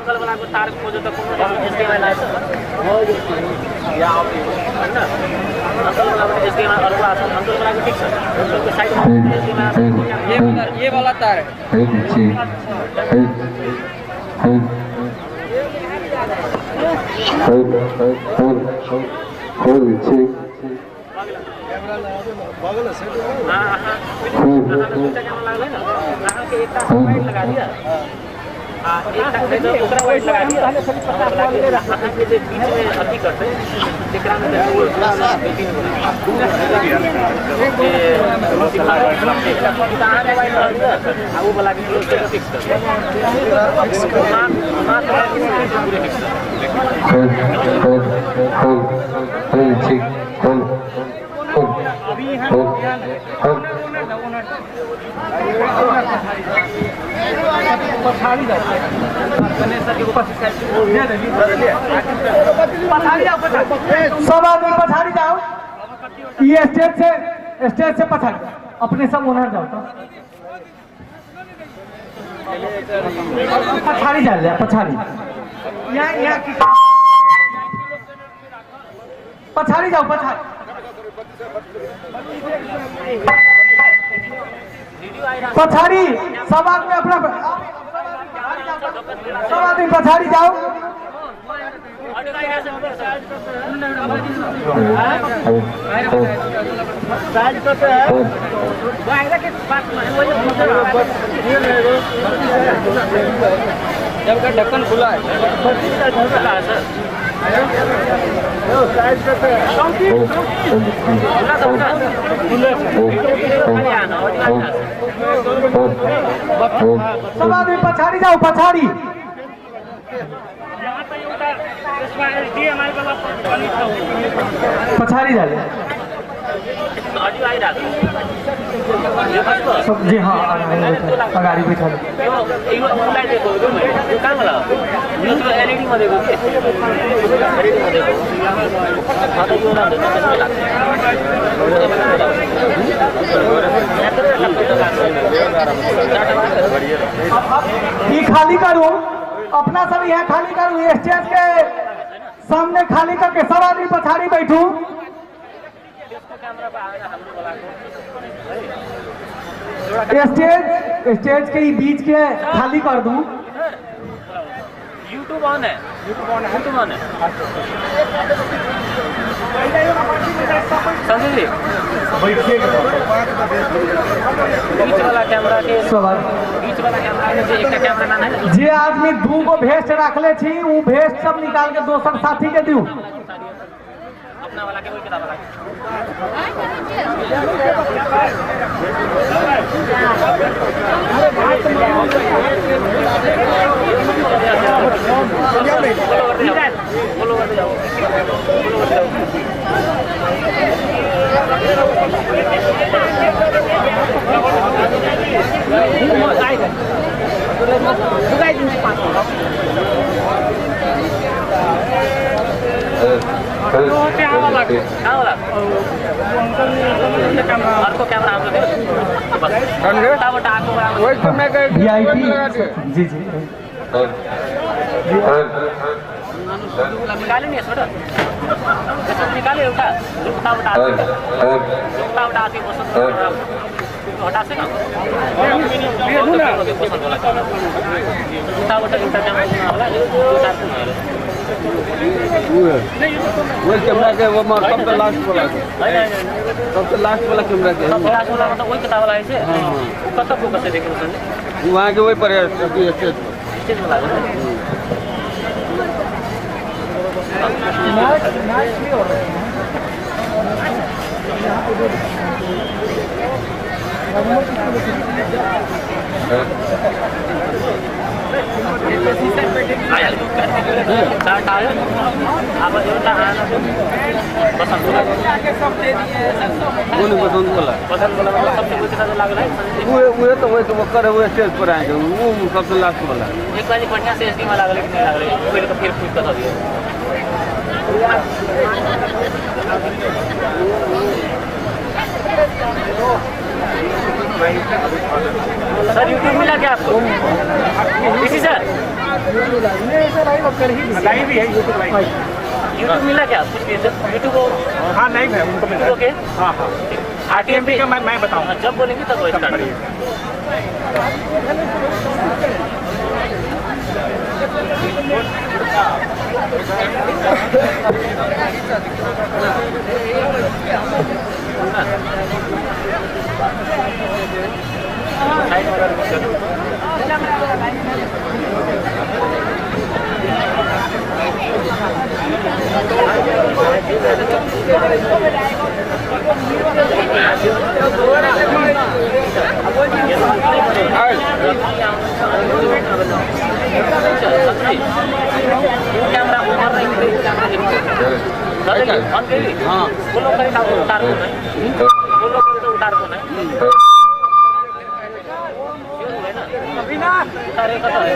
Uncle वाला को तार खोजो तो कोनो इसके वाला है या अंकल वाला को इसके वाला और अंकल वाला को ठीक है अंकल के साइड में ये वाला तार है बगल से हां हां कैमरा लगा ना हां के एक लगा दिया एक दूसरा वाइट लगा दिया पहले सभी पचास वाले हां के बीच में अति करते एकरा में वो वो वाला की फिक्स कर अभी पछाड़ी जाते हैं गणेश सर के ऊपर सब आदमी पछाड़ी जाओ ये स्टेज से पछाड़ी अपने सब उन्हें जाओ तो पछाड़ी जा ले पछाड़ी यहाँ की पछाड़ी जाओ पछाड़ी पछाड़ी सब आदमी अपना सब आदमी पछाड़ी जाओ जब का ढक्कन खुला है सब आदमी पछाड़ी जाओ पछाड़ी पछाड़ी डाले जी हाँ गाड़ी बैठा ये खाली करूँ अपना सब यहाँ खाली करूँ स्टेज के सामने खाली करके सब आदमी पछाड़ी बैठू स्टेज के बीच के खाली कर दूं यूट्यूब ऑन है संजय जी बीच वाला कैमरा के जे आदमी दू गो भेस्ट रखले छी उ भेस्ट सब निकाल के दोसर साथी के दियो अपना वाला के कोई किताब वाला जी जी निकाले नहीं छोटा निकाले उठा हटा से ना वो कैमरा के वो सबसे लास्ट वाला कैमरा के सबसे लास्ट वाला मतलब वही किताब वाला है से कब फोकस से देखे उसने वहां के वही पर स्टेज वाला नाइस भी हो रहा है चार्ट आयो अब एउटा आएन बसन्त गोला बसंत वाला बसन्त गोला मतलब सबसे ऊपर कितना लागला है वो तो वही तो करे हुए स्टेज पर आएंगे वो सबसे लास्ट वाला एक बार बढ़िया से एसडी में लागले कि नहीं लागले पहले तो फिर पूछ कर दिया सर यूट्यूब मिला क्या आपको इसी सर लाइव भी है यूट्यूब मिला क्या कुछ यूट्यूब हाँ लाइव है उनको मिला ओके हाँ हाँ आरटीएमपी का मैं बताऊँ जब बोलेंगे तब वो स्टार्ट करिए कैमरा ऊपर नहीं हाँ वो लोग करें उतार को नहीं वो लोग करें उतार को नहीं अभी ना उतारे का तो है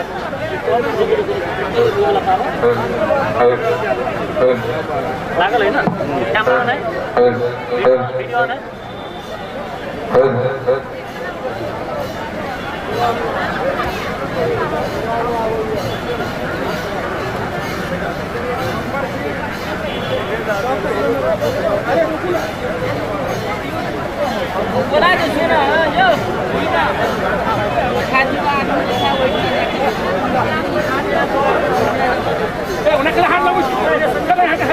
लागल है ना कैमरा नहीं वीडियो नहीं बोला जो सुना यो उन्हें कल हाथ लगो कल हाथ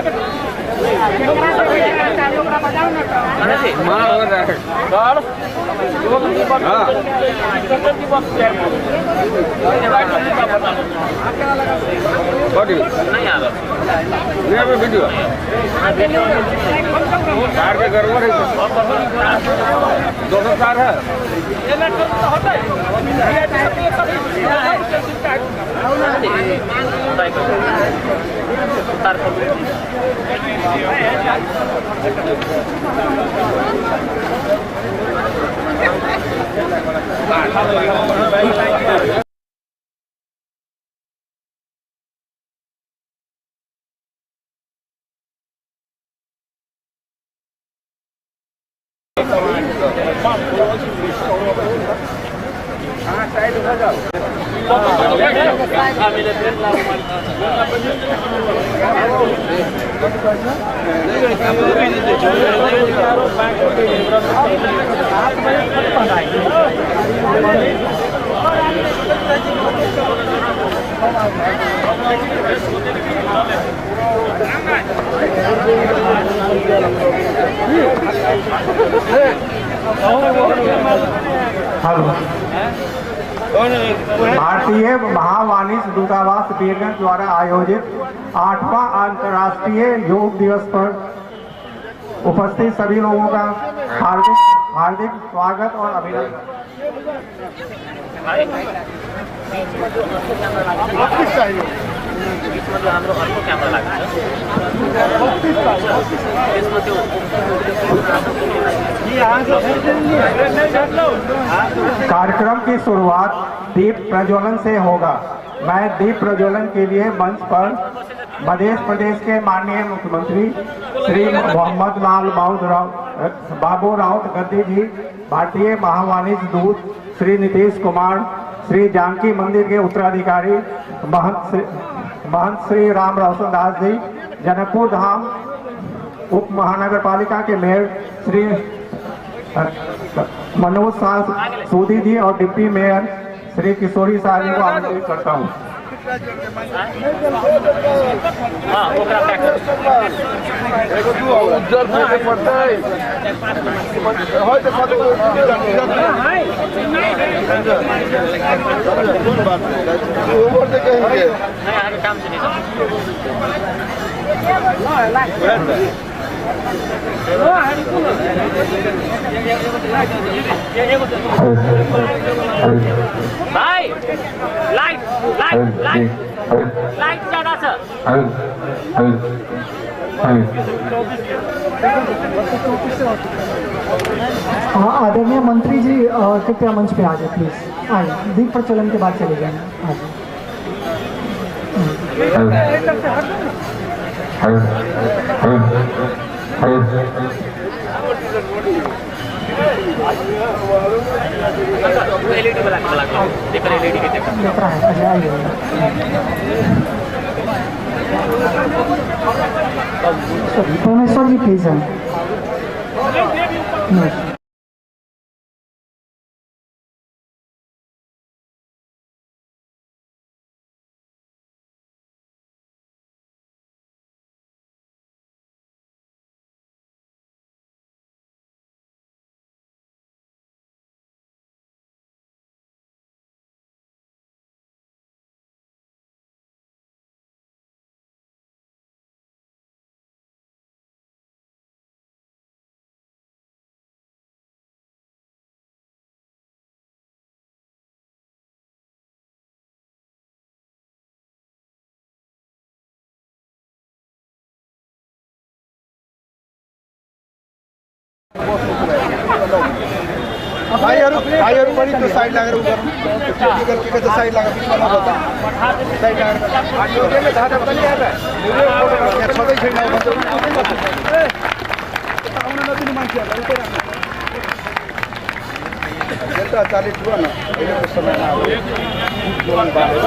मार हो रहा है गाड़ हाँ बॉडी नहीं आ रहा नहीं अभी वीडियो कार के घर में 200 कार है उतार कर भारतीय महावाणिज्य दूतावास बीरगंज द्वारा आयोजित 8वां अंतर्राष्ट्रीय योग दिवस पर उपस्थित सभी लोगों का हार्दिक स्वागत और अभिनंदन। कार्यक्रम की शुरुआत दीप प्रज्वलन से होगा। मैं दीप प्रज्वलन के लिए मंच पर मध्य प्रदेश के माननीय मुख्यमंत्री श्री मोहम्मद लाल बाबू राउत गद्दी जी, भारतीय महावाणिज्य दूत श्री नीतीश कुमार, श्री जानकी मंदिर के उत्तराधिकारी महंत श्री राम रोशन दास जी, जनकपुर धाम उप महानगर पालिका के मेयर श्री मनोज शाह सूदी जी और डिप्टी मेयर श्री किशोरी शाह जी को आमंत्रित करता हूँ। भाई लाइट लाइट लाइट लाइट ज्यादा सर हाँ, आदरणीय मंत्री जी कृपया मंच पे आ जाए प्लीज। आइए, दीप प्रज्वलन के बाद चले जाएंगे। आ जाए। एलईडी वाला देखो एलईडी के देखो देख रहा है, अजय आइए। परमेश्वर जी प्लीज हैं। भाइहरू पनि त्यो साइड लागेर उ गर्नु के त साइड लागेर बिचमा नबोल्दा साइड लागेर यो केले थाहा पनि यार यहाँ छँदै छैन आउन नदिनु मान्छेहरूलाई उतै राख्नु एउटा 40 ठुलो न अहिलेको समयमा अब बोलन बारेर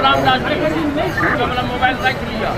रामदास मोबाइल रख लिया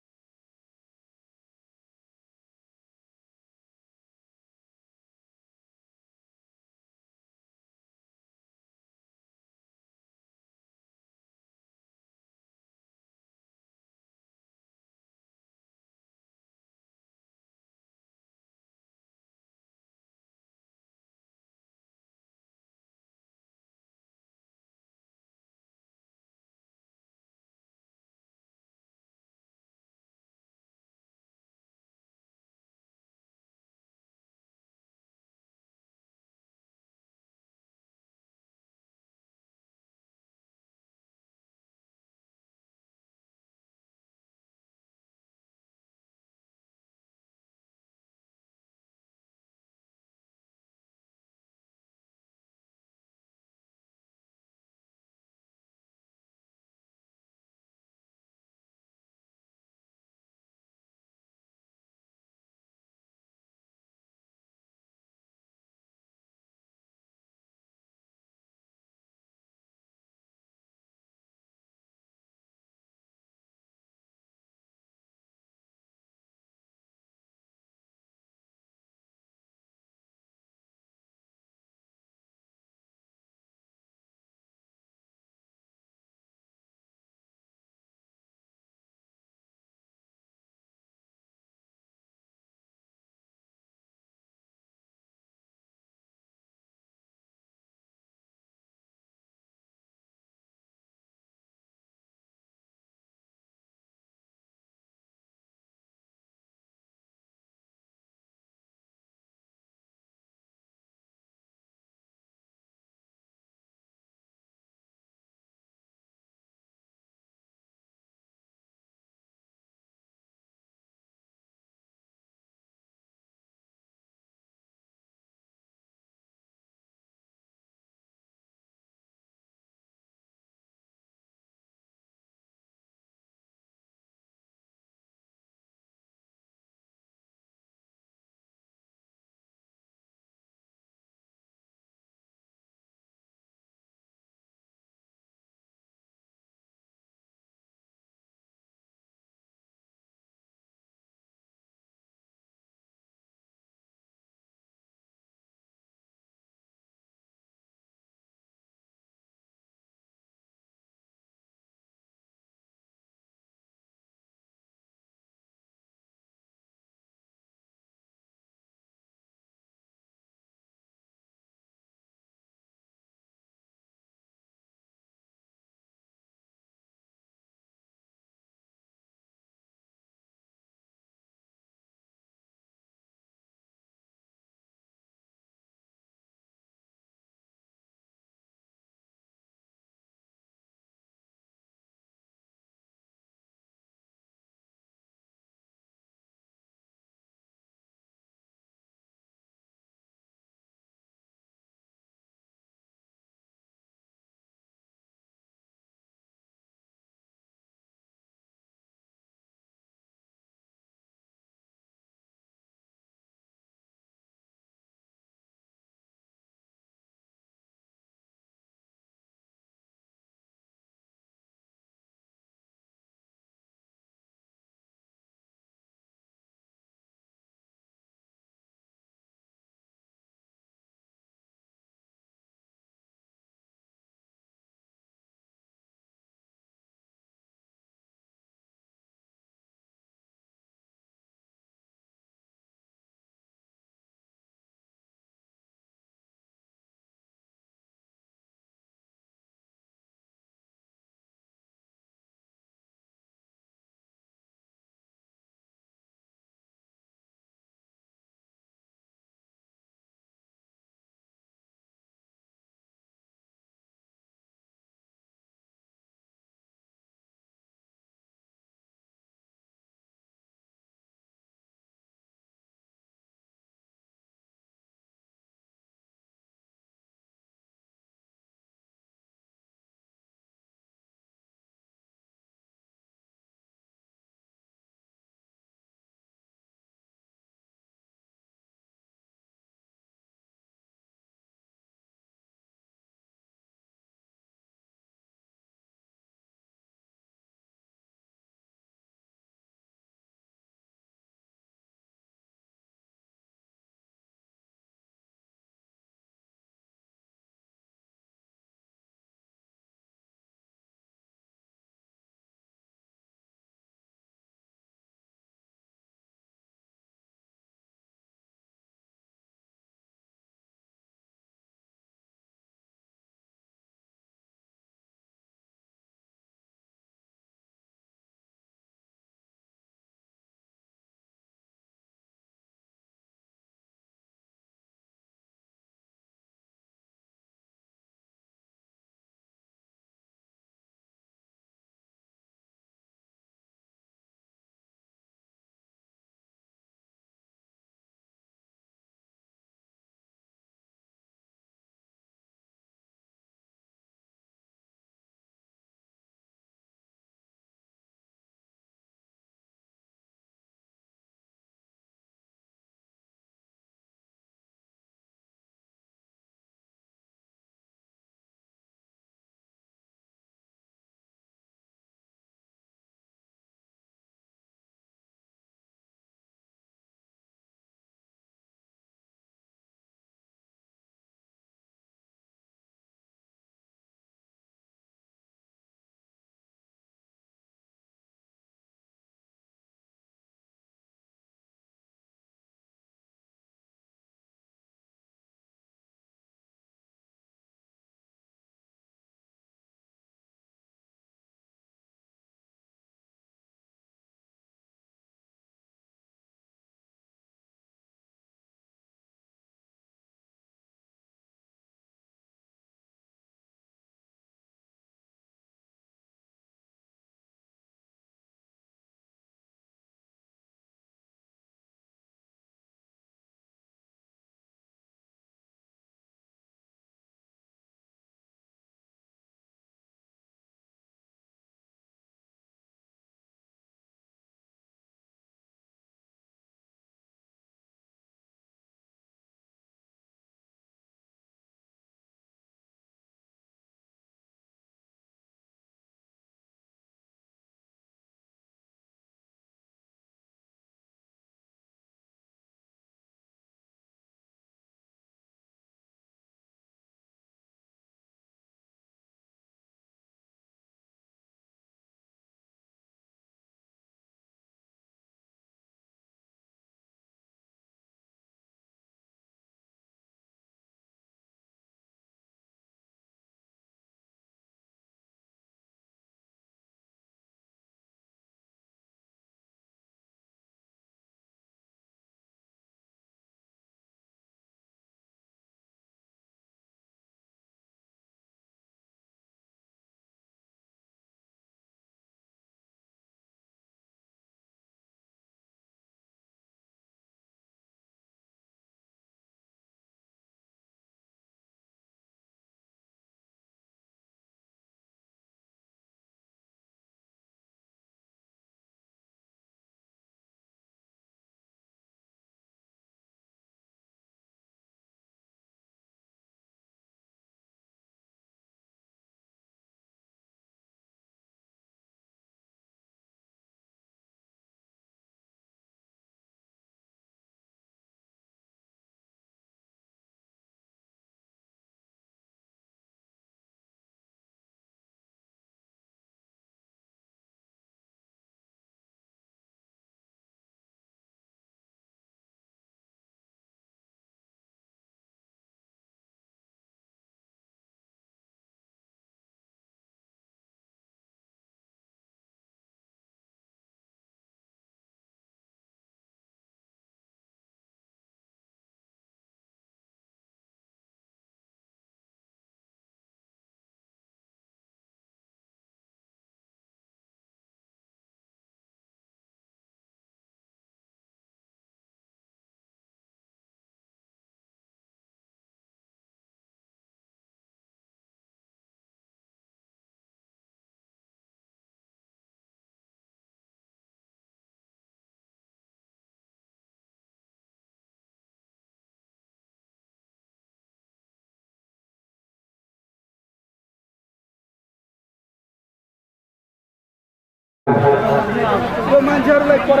मान्छेहरूलाई पर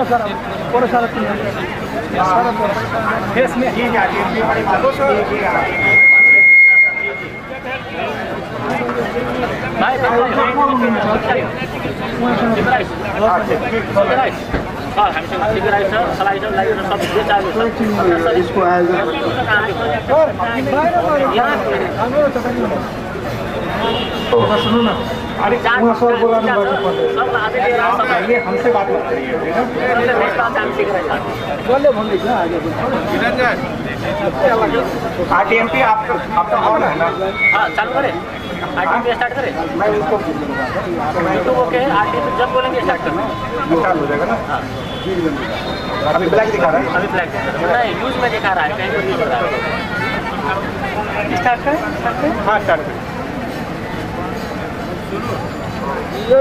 सारा फेस में इसको सुनो ना, अरे सर बोला हमसे बात मत करिए। आरटीएमपी आपका ऑन है ना? हाँ चालू करें, आरटीएमपी स्टार्ट करें। मैं उसको यूट्यूब ओके है, आरटीएमपी जब बोलेंगे स्टार्ट करना। स्टार्ट हो जाएगा ना? हाँ अभी ब्लैक दिखा रहा है। अभी ब्लैक नहीं यूज में दिखा रहा है, कहीं पर यूज हो रहा है। स्टार्ट करें? हाँ स्टार्ट करें। यो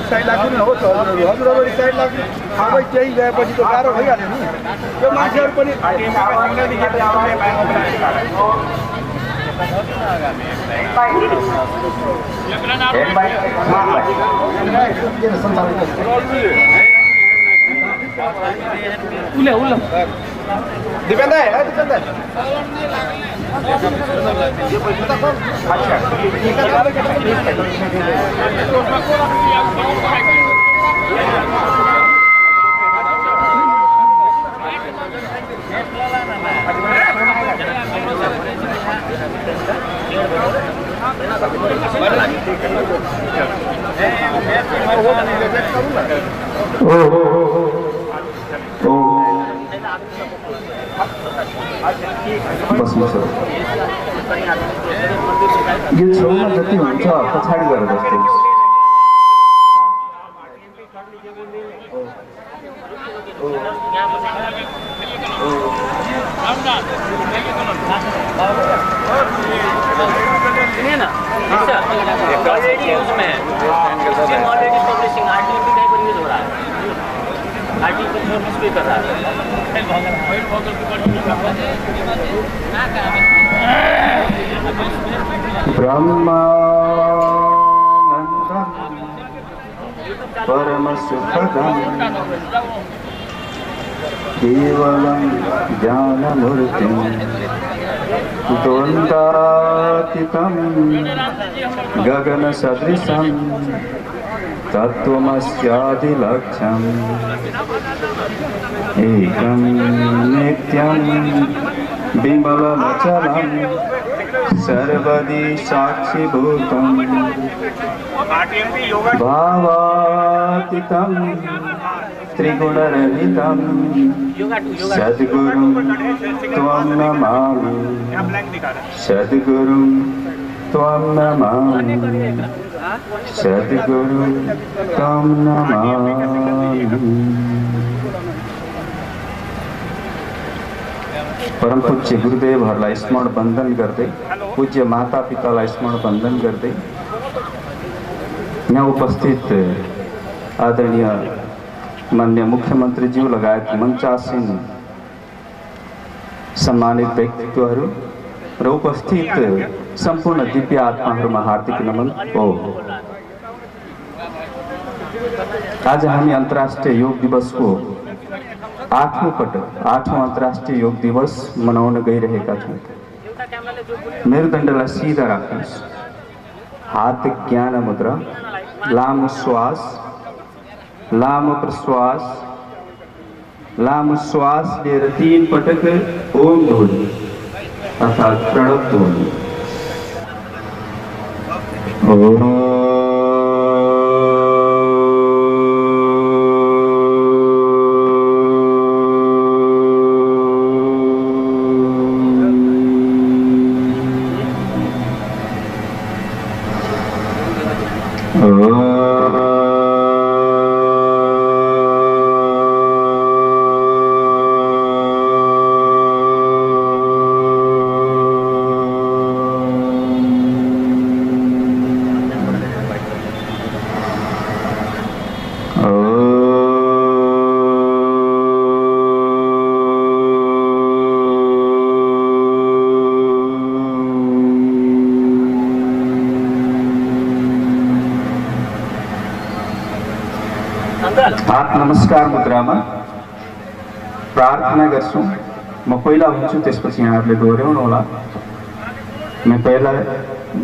साइड लाग्नु हो त हजुरहरू साइड लाग्नु अब केही गएपछि त गाह्रो भइहाल्यो नि यो मान्छेहरू पनि दीपेंद्र है दीपेंद्र बस्नु सर यो छेउमा जति हुन्छ पछाडि गएर जस्तो सुनिए ना ऑलरेडी यूज में है, ऑलरेडी पब्लिशिंग आरटीएमपी कहीं पर यूज हो रहा है, आरटीएमपी सर्विस भी कर रहा है। ब्रह्मानन्दं परमसुखदं केवलं ज्ञानमूर्तिं द्वन्द्वातीतं गगनसदृशं तत्त्वमस्यादिलक्ष्यम् एकं नित्यं विमलमचलं सर्वदि साक्षिभूतं भावातीतं त्रिगुणरहितं सद्गुरुं त्वं नमामि सद्गुरुं त्वं नमामि सद्गुरुं त्वं नमामि। परम पूज्य गुरुदेवहरूलाई स्मरण वन्दन गर्दै, पूज्य माता पितालाई स्मरण वन्दन गर्दै, यहाँ उपस्थित आदरणीय मान्य मुख्यमन्त्रीज्यू लगायत मञ्चासीन सम्मानित व्यक्तित्वहरू र उपस्थित सम्पूर्ण दिव्य आत्माहरूमा हार्दिक नमन हो। आज हामी अन्तर्राष्ट्रिय योग दिवसको 8औं अन्तर्राष्ट्रिय योग दिवस मनाउन गइरहेका छौँ। मेरुदण्डलाई सिधा राख्नुहोस्, हात ज्ञान मुद्रा, लामो श्वास, लामो प्रश्वास, लामो श्वास लिएर 3 पटक ओम ध्वनि अर्थात् प्रणव ध्वनि। हात नमस्कार मुद्रामा प्रार्थना गर्छौं। म पहिला भन्छु, त्यसपछि यहाँहरूले दोहोऱ्याउनु होला। मैं पहला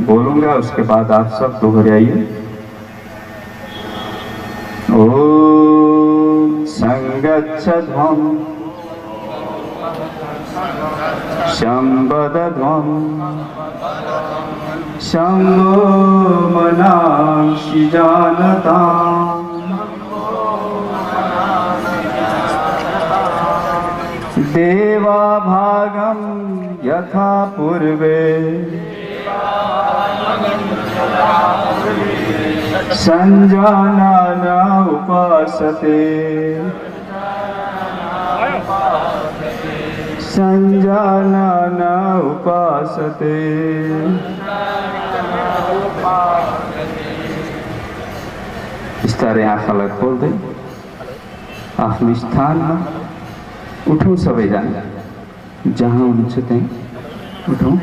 बोलूंगा, उसके बाद आप सब दोहराइए। ओम संगच्छध्वं शंबदध्वं शंभो मनांसि जानताम् देवा भागं यथा पूर्वे संजानना उपासते संजानना उपासते। बिस्तारै आँखालाई खोल्दै आफ्नो स्थानमा उठौँ। सबैजना जहाँ हुनुहुन्छ त्यहीँ उठौँ।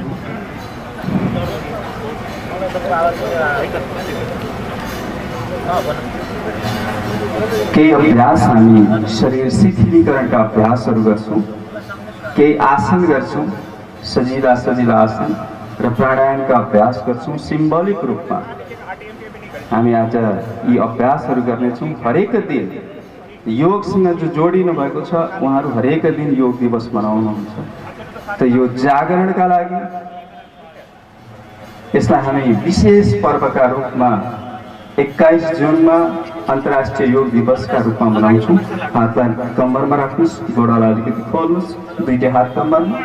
केही अभ्यास हामी शरीर शिथिलीकरणका अभ्यासहरू गर्छौँ। केही आसन गर्छौँ, सजिला सजिला आसन र प्राणायामका अभ्यास गर्छौँ। सिम्बोलिक रूपमा हामी आज यी अभ्यासहरू गर्नेछौँ। हरेक दिन योगसँग जो जोडिनु भएको छ, उहाँहरू हरेक दिन योग दिवस मनाउनुहुन्छ। त यो जागरणका लागि यसलाई हामी विशेष पर्वका रूपमा 21 जुनमा अन्तर्राष्ट्रिय योग दिवसका रूपमा मनाउँछौँ। हातलाई कम्मरमा राख्नुहोस्, गोडालाई अलिकति खोल्नुहोस्, दुईटै हात कम्मरमा।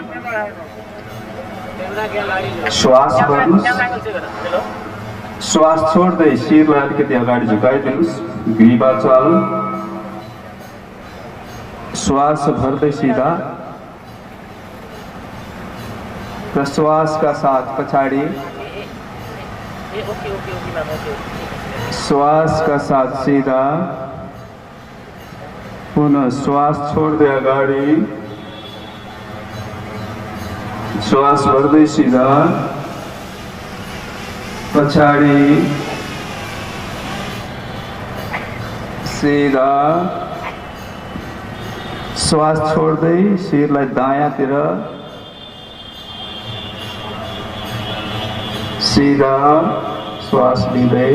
श्वास गर्नुहोस्, श्वास छोड्दै शिरलाई अलिकति अगाडि झुकाइदिनुहोस्, ग्रीवा चालु। श्वास भर्दै सीधा र श्वासका साथ पछाडि, श्वास का साथ सीधा, पुनः श्वास छोड्दै अगाडि, श्वास भर्दै सीधा पछाडि, सीधा श्वास छोड्दै शिरलाई दायाँतिर, सीधा श्वास लिँदै,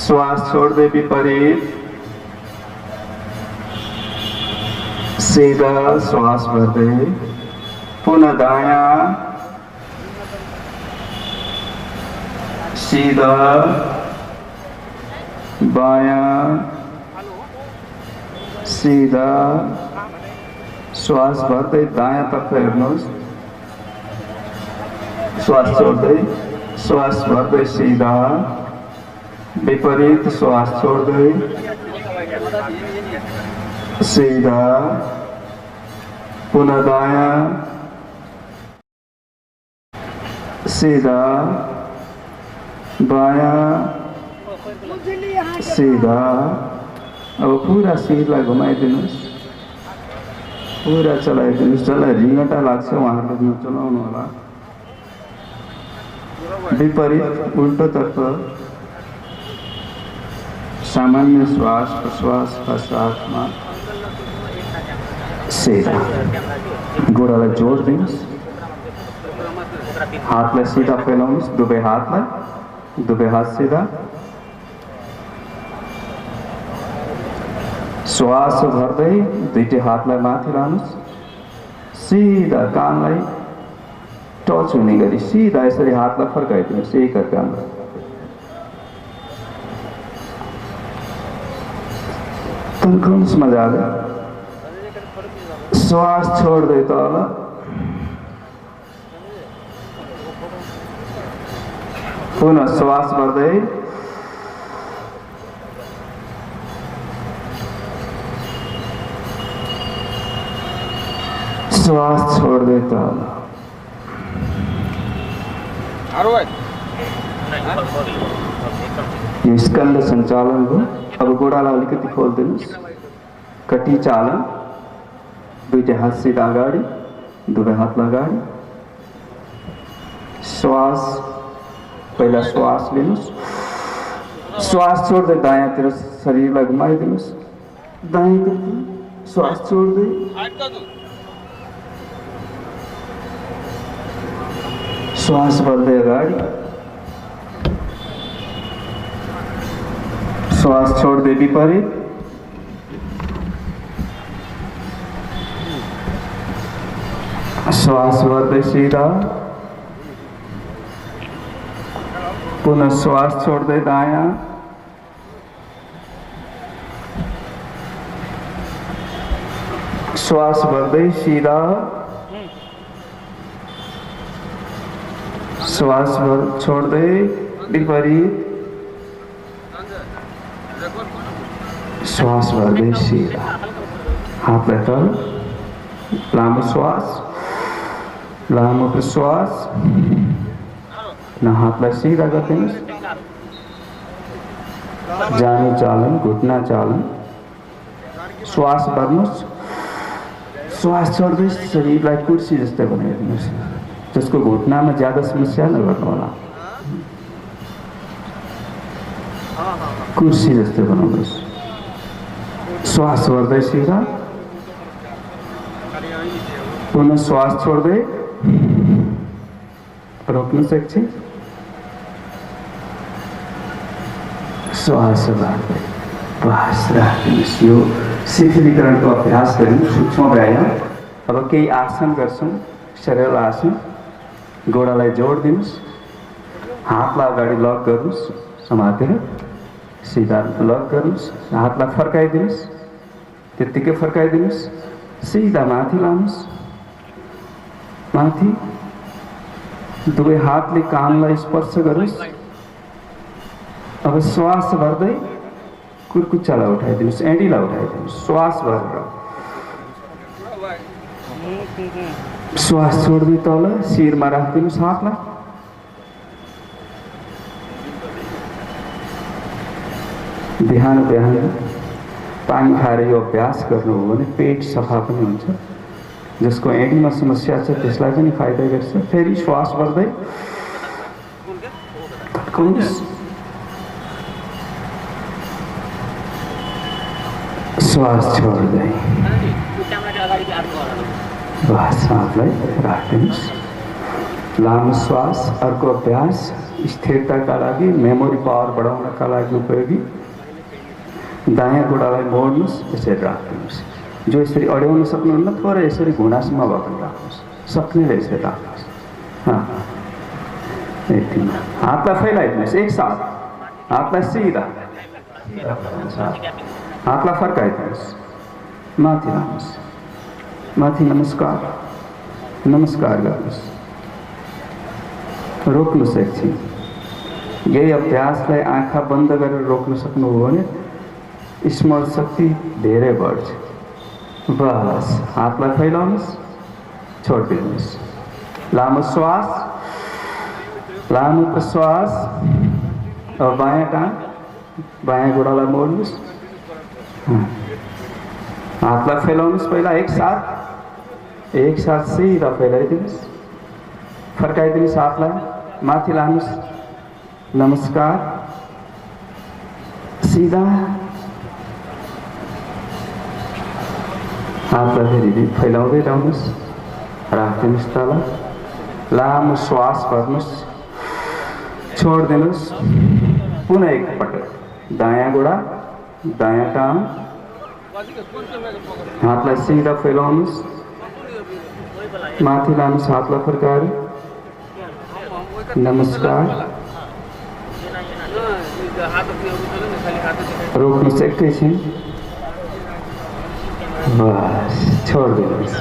श्वास छोड्दै विपरीत, सीधा श्वास भर्दै, पुनः दायाँ, सीधा बायाँ, सीधा श्वास भर्दै दायाँतर्फ हेर्नुहोस्, श्वास छोड्दै, श्वास भर्दै सीधा, विपरीत श्वास छोड्दै, सीधा, पुनः दायाँ, सीधा, बायाँ, सीधा। अब पूरा शिरलाई घुमाइदिनुहोस्, पूरा चलाइदिनुहोस्। जसलाई रिङ्गटा लाग्छ उहाँहरूले नचलाउनु होला। विपरीत उल्टोतर्फ सामान्य श्वास प्रश्वास का साथमा सीधा। गोडालाई जोड दिनुहोस्, हातलाई सीधा फैलाउनुहोस्, दुवै हातलाई, दुवै हात सीधा। श्वास भर्दै दुईटै हातलाई माथि लानुहोस्, सीधा कानलाई टच हुने गरी सीधा यसरी हातलाई फर्काइदिनुहोस् एकअर्कामा। तन्काउनुहोस् मजाले। श्वास छोड्दै तल, पुनः श्वास भर्दै, श्वास छोड्दै तल। यो स्कन्द सञ्चालन हो। अब गोडालाई अलिकति खोलिदिनुहोस्, कटी चालन। दुईटै हात सीधा अगाडि, दुवै हात अगाडि। श्वास, पहिला श्वास लिनुहोस्, श्वास छोड्दै दायाँतिर शरीरलाई घुमाइदिनुहोस्, दाएं करके श्वास छोड़ दे। श्वास बढ्दै अगाडि, श्वास छोड्दै विपरीत। श्वास बढ्दै सिधा, पुनः श्वास छोड्दै दायाँ, श्वास बढ्दै सिधा, श्वास छोड्दै विपरीत, श्वास बढ्दै सिधा। हातलाई तल, लामो श्वास, लामो प्रश्वास, न हातलाई सिधा गरिदिनुहोस्। जानु चालन, घुट्ना चालन, श्वास भर्नुहोस्। श्वास छोड्दै शरीरलाई कुर्सी जस्तै बनाइदिनुहोस्, जसको घुट्नामा ज्यादा समस्या नगर्नु होला। कुर्सी जस्तै बनाउनुहोस्। श्वास भर्दै सिधा, पुनः श्वास छोड्दै रोक्नुहोस् एकछिन। श्वास भर्दै बस राख्नुहोस्। यो शिथिलीकरणको अभ्यास गऱ्यौँ, सूक्ष्म व्यायाम। अब केही आसन गर्छौँ, सरल आसन। गोडालाई जोड दिनुहोस्, हातलाई अगाडि लक गर्नुहोस्, समातेर सिधा लक गर्नुहोस्। हातलाई फर्काइदिनुहोस्, त्यत्तिकै फर्काइदिनुहोस्। सिधा माथि लानुहोस्, माथि। दुवै हातले कानलाई स्पर्श गरोस्। अब श्वास भर्दै कुर्कुच्चालाई उठाइदिनुहोस्, एडीलाई उठाइदिनुहोस्। श्वास भरेर श्वास छोड्दै तल शिरमा राखिदिनुहोस् हातलाई। बिहान बिहान पानी खाएर यो अभ्यास गर्नु हो भने पेट सफा पनि हुन्छ। जसको एडीमा समस्या छ त्यसलाई पनि फाइदा गर्छ। फेरि श्वास भर्दै श्वास छोड्दै बस हातलाई राख्दिनुहोस्। लामो श्वास। अर्को अभ्यास स्थिरताका लागि, मेमोरी पावर बढाउनका लागि उपयोगी। दायाँ गोडालाई मोड्नुहोस्, यसरी राख्दिनुहोस्। जो यसरी अड्याउन सक्नुहुन्न थोरै यसरी घुँडासम्म भए पनि राख्नुहोस्। सक्नेले यसरी राख्नुहोस्। यति। हातलाई फैलाइदिनुहोस् एकसाथ। हातलाई सिधा, हातलाई फर्काइदिनुहोस्, माथि लानुहोस्, माथि नमस्कार, नमस्कार गर्नुहोस्। रोक्नुहोस् एकछिन। यही अभ्यासलाई आँखा बन्द गरेर रोक्न सक्नुभयो भने स्मरण शक्ति धेरै बढ्छ। बस हातलाई फैलाउनुहोस्, छोडिदिनुहोस्। लामो श्वास, लामो प्रश्वास। अब बायाँ टाँग, बायाँ गोडालाई मोड्नुहोस्। हातलाई फैलाउनुहोस् पहिला एक साथ सिधा फैलाइदिनुहोस्। फर्काइदिनुहोस् हातलाई, माथि लानुहोस्, नमस्कार, सिधा। हातलाई फेरि फैलाउँदै जानुहोस्, राखिदिनुहोस् तल। लामो श्वास भर्नुहोस्, छोडिदिनुहोस्। पुनः एकपटक दायाँ गोडा, दायाँ टाँग, हातलाई सिधा फैलाउनुहोस्, माथि लानुहोस्, हातलाई फर्काएर नमस्कार। रोक्नुहोस् एकैछिन। बस छोडिदिनुहोस्।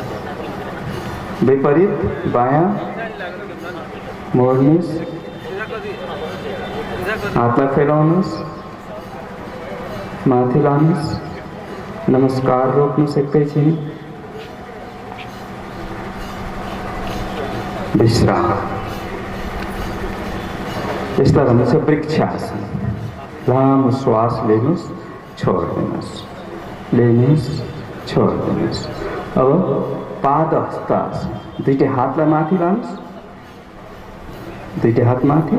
विपरीत बायाँ मोड्नुहोस्, हातलाई फैलाउनुहोस्, माथि लानुहोस्, नमस्कार। रोक्नुहोस् एकैछिन। विश्राम। यसलाई भनिन्छ वृक्षासन। लामो श्वास लिनुहोस्, छोडिदिनुहोस्, लिनुहोस्, छोडिदिनुहोस्। अब पाद हस्तासन। दुईटै हातलाई माथि लानुहोस्, दुईटै हात माथि।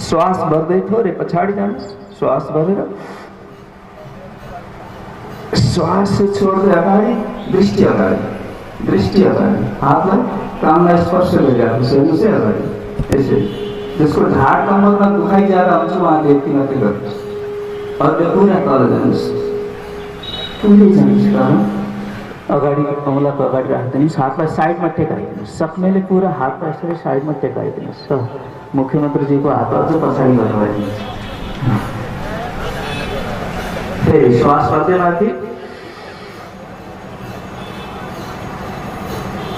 श्वास भर्दै थोरै पछाडि जानुहोस्। श्वास भरेर श्वास छोड्दै अगाडि, दृष्टि अगाडि, दृष्टि अगाडि, हातलाई कामलाई स्पर्श गरिरहेको छ, हेर्नुहोस् है अगाडि यसरी। जसको ढाड कम्मरमा दुखाइ ज्यादा हुन्छ उहाँले यति मात्रै गर्नुहोस्, अझ पुरा तल जानुहोस्, पुरै जानुहोस् तल। अगाडि औँलाको अगाडि राखिदिनुहोस्, हातलाई साइडमा टेकाइदिनुहोस्, सक्नेले पुरा हातलाई यसरी साइडमा टेकाइदिनुहोस्। मुख्यमन्त्रीजीको हात अझ पछाडि गर्नुभयो। फेरि श्वास गर्दै माथि,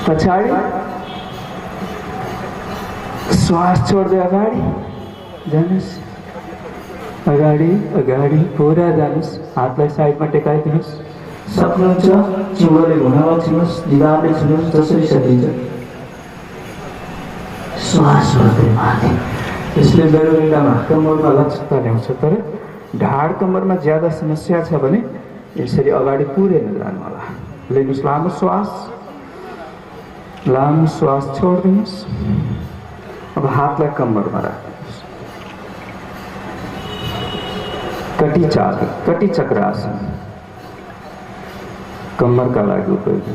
पछाडि, श्वास छोड्दै अगाडि जानुहोस्, अगाडि अगाडि पुरा जानुहोस्, हातलाई साइडमा टेकाइदिनुहोस्। सक्नुहुन्छ चिउरोले घुँडामा छुनुहोस्, दिवारले छुनुहोस्, जसरी सकिन्छ। श्वास गर्दै माथि। यसले मेरो निदामा कम्मरमा लक्षता ल्याउँछ, तर ढाड कम्मरमा ज्यादा समस्या छ भने यसरी अगाडि पुरेन जानु होला। लिनुहोस् लामो श्वास, लामो श्वास छोड्दिनुहोस्। अब हातलाई कम्मरमा राख्नुहोस्, कटी चक्रासन कम्मरका लागि उपयोगी।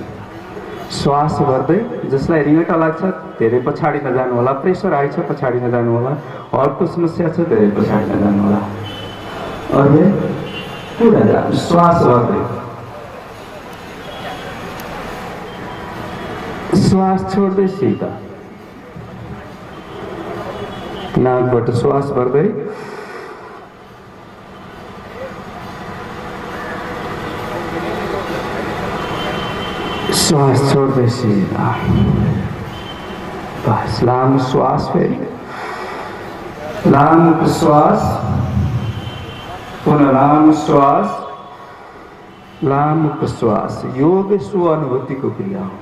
श्वास गर्दै, जसलाई रिङ्गटा लाग्छ धेरै पछाडि नजानु होला, प्रेसर आइछ पछाडि नजानु होला, अर्को समस्या छ धेरै पछाडि नजानु होला, अझै पुरा जानु। श्वास गर्दै, श्वास छोड्दै सिधा, नाकबाट श्वास भर्दै, श्वास छोड्दै सिधा। बस लामो श्वास, फेरि लामो श्वास, पुनः लामो श्वास, लामो श्वास। योग स्वानुभूतिको क्रिया हो।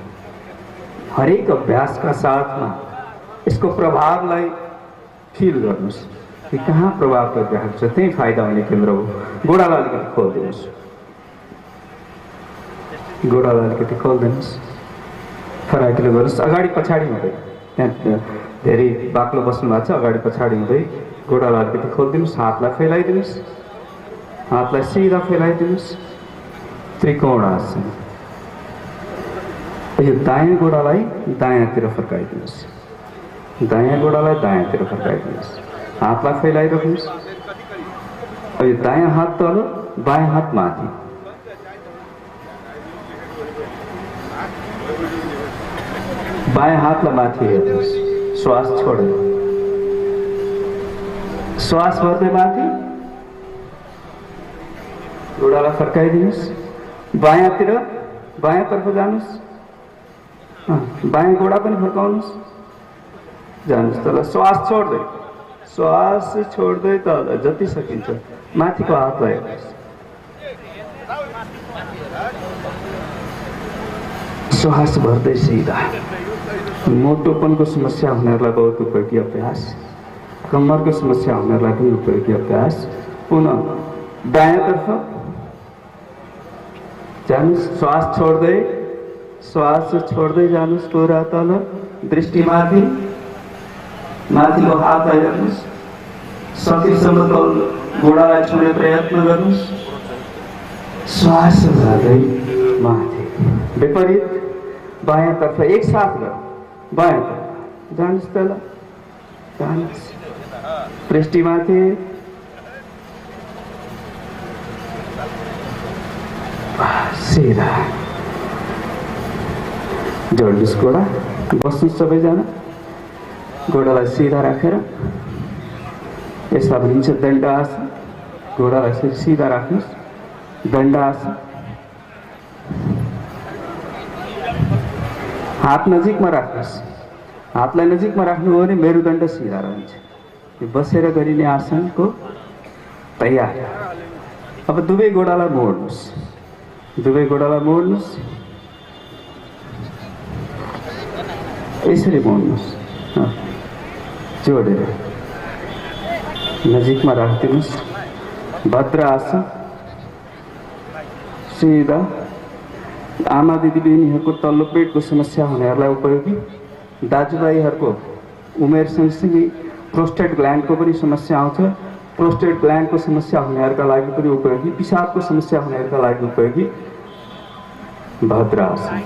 हरेक अभ्यासका साथमा यसको प्रभावलाई फिल गर्नुहोस् कि कहाँ प्रभाव गरिरहेको छ, त्यही फाइदा हुने केन्द्र हो। गोडालाई अलिकति खोलिदिनुहोस्, गोडालाई अलिकति खोलिदिनुहोस्, फराकिलो गर्नुहोस्, अगाडि पछाडि हुँदै। त्यहाँ धेरै बाक्लो बस्नु भएको छ, अगाडि पछाडि हुँदै गोडालाई अलिकति खोलिदिनुहोस्, हातलाई फैलाइदिनुहोस्, हातलाई सिधा फैलाइदिनुहोस्, त्रिकोण आसन। यो दायाँ गोडालाई दायाँतिर फर्काइदिनुहोस्, दायाँ गोडालाई दायाँतिर फर्काइदिनुहोस्, हातलाई फैलाइराख्नुहोस्। यो दायाँ हात तल, बायाँ हात माथि, बायाँ हातलाई माथि हेर्नुहोस्। श्वास छोडेर, श्वास भर्दै माथि, गोडालाई फर्काइदिनुहोस्, बायाँतिर, बायाँतर्फ जानुहोस्, बायाँ गोडा पनि फर्काउनुहोस्, जानुहोस् तल। श्वास छोड्दै, श्वास छोड्दै तल जति सकिन्छ माथिको हातलाई हेर्नुहोस्। श्वास भर्दै सिधा। मोटोपनको समस्या हुनेहरूलाई बहुत उपयोगी अभ्यास, कम्मरको समस्या हुनेहरूलाई पनि उपयोगी अभ्यास। पुनः दायाँतर्फ जानुहोस्, श्वास छोड्दै जानुहोस् पुरा तल, दृष्टि माथि, माथिको हातलाई हेर्नुहोस्, सकेसम्म गोडालाई छुने प्रयत्न गर्नुहोस्। श्वास गर्दै माथि, विपरीत बायाँतर्फ एकसाथ गर्नु, बायाँतर्फ जानुहोस् तल, जानुहोस्, दृष्टि माथि, सिधा जोड्नुहोस् गोडा। बस्नुहोस् सबैजना, गोडालाई सिधा राखेर, यसलाई भनिन्छ दण्डासन। घोडालाई सिधा राख्नुहोस्, दण्डासन। हात नजिकमा राख्नुहोस्, हातलाई नजिकमा राख्नुभयो भने मेरुदण्ड सिधा रहन्छ। यो बसेर गरिने आसनको तयार। अब दुवै गोडालाई मोड्नुहोस्, दुवै गोडालाई मोड्नुहोस्, यसरी मोड्नुहोस्, जोडेर नजिकमा राखिदिनुहोस्। भद्र आसन सिधा। आमा दिदीबहिनीहरूको तल्लो पेटको समस्या हुनेहरूलाई उपयोगी। दाजुभाइहरूको उमेर सँगसँगै प्रोस्टेट ग्ल्यान्डको पनि समस्या आउँछ, प्रोस्टेट ग्ल्यान्डको समस्या हुनेहरूका लागि पनि उपयोगी, पिसाबको समस्या हुनेहरूका लागि उपयोगी भद्रासन।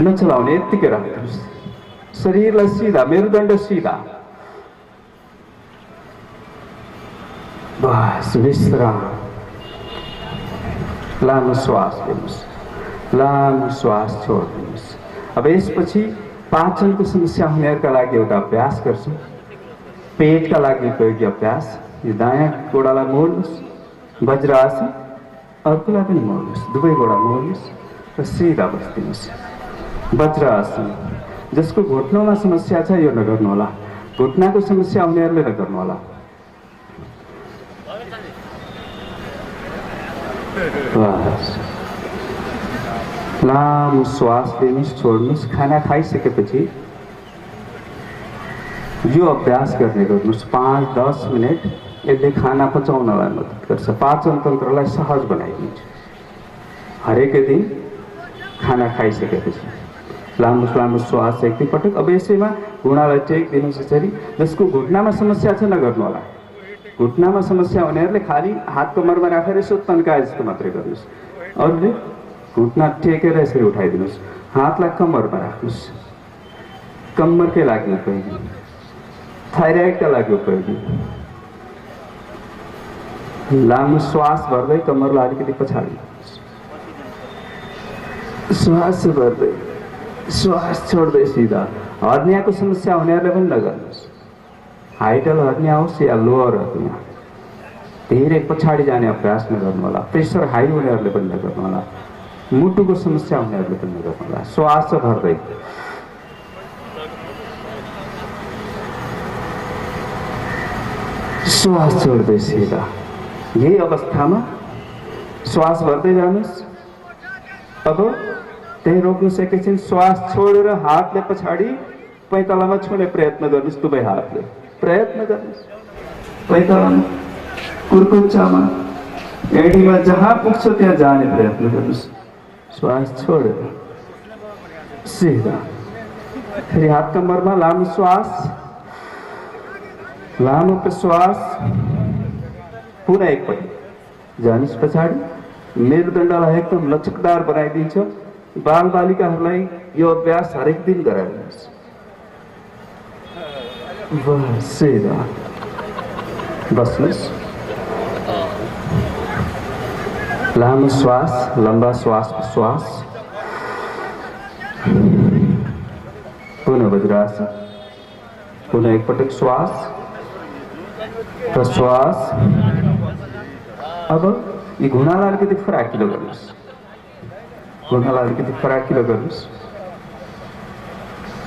नचलाउने यत्तिकै राख्नुहोस्, शरीरलाई सिधा, मेरुदण्ड सिधा, बस विश्राम। लामो श्वास लिनुहोस्, लामो श्वास छोड्नुहोस्। अब यसपछि पाचनको समस्या हुनेहरूका लागि एउटा अभ्यास गर्छौँ, पेटका लागि उपयोगी अभ्यास। यो दायाँ गोडालाई मोड्नुहोस्, वज्रासन, अर्कोलाई पनि मोड्नुहोस्, दुवै गोडा मोड्नुहोस् र सिधा बस्दिनुहोस्। वज्रासन। जसको घुट्नोमा समस्या छ यो नगर्नुहोला, घुट्नाको समस्या हुनेहरूले नगर्नुहोला। बस लामो श्वास लिनुहोस्, छोड्नुहोस्। खाना खाइसकेपछि यो अभ्यास गर्ने गर्नुहोस् 5-10 मिनट। यसले खाना पचाउनलाई मद्दत गर्छ, पाचन तन्त्रलाई सहज बनाइदिन्छ। हरेक दिन खाना खाइसकेपछि लामो लामो श्वास एक पटक। अब यसैमा घुँडालाई टेक दिनुहोस् यसरी। जसको घुट्नामा समस्या छ नगर्नुहोला, घुट्नामा समस्या हुनेहरूले खालि हात कमरमा राखेर यसो तन्काए जस्तो मात्रै गर्नुहोस्। अरूले घुट्ना टेकेर यसरी उठाइदिनुहोस्, हातलाई कम्मरमा राख्नुहोस्। कम्मरकै लागि उपयोगी, थाइराइडका लागि उपयोगी। लामो श्वास भर्दै कम्मरलाई अलिकति पछाडि, श्वास भर्दै श्वास छोड्दै सिधा। हर्नियाको समस्या हुनेहरूले पनि नगर्नुहोस्, हाइडल हर्निया होस् या लोअर हर्निया, धेरै पछाडि जाने अभ्यास नगर्नुहोला। प्रेसर हाई हुनेहरूले पनि नगर्नुहोला, मुटुको समस्या हुनेहरूले पनि नगर्नुहोला। श्वास भर्दै श्वास छोड्दै सिधा। यही अवस्थामा श्वास भर्दै जानुहोस्। अब त्यही रोक्नुहोस् एकैछिन। श्वास छोडेर हातले पछाडि पैतालामा छुने प्रयत्न गर्नुहोस्, दुवै हातले प्रयत्न गर्नुहोस्। पैतालामा, कुर्कुच्चामा, एडीमा जहाँ पुग्छ त्यहाँ जाने प्रयत्न गर्नुहोस्। श्वास छोडेर सिधा। फेरि हात कम्मरमा, लामो श्वास, लामो प्रश्वास। पुनः एकपटक जानुहोस् पछाडि। मेरुदण्डलाई एकदम लचकदार बनाइदिन्छ। बालबालिकाहरूलाई यो अभ्यास हरेक दिन गराइदिनुहोस्। बस सिधा बस्नुहोस्। लामो श्वास, लम्बा श्वास प्रश्वास। पुनः वज्रासन। पुनः एकपटक श्वास प्रश्वास। अब यो घुँडालाई अलिकति फराकिलो गर्नुहोस्, घुँडालाई अलिकति फराकिलो गर्नुहोस्।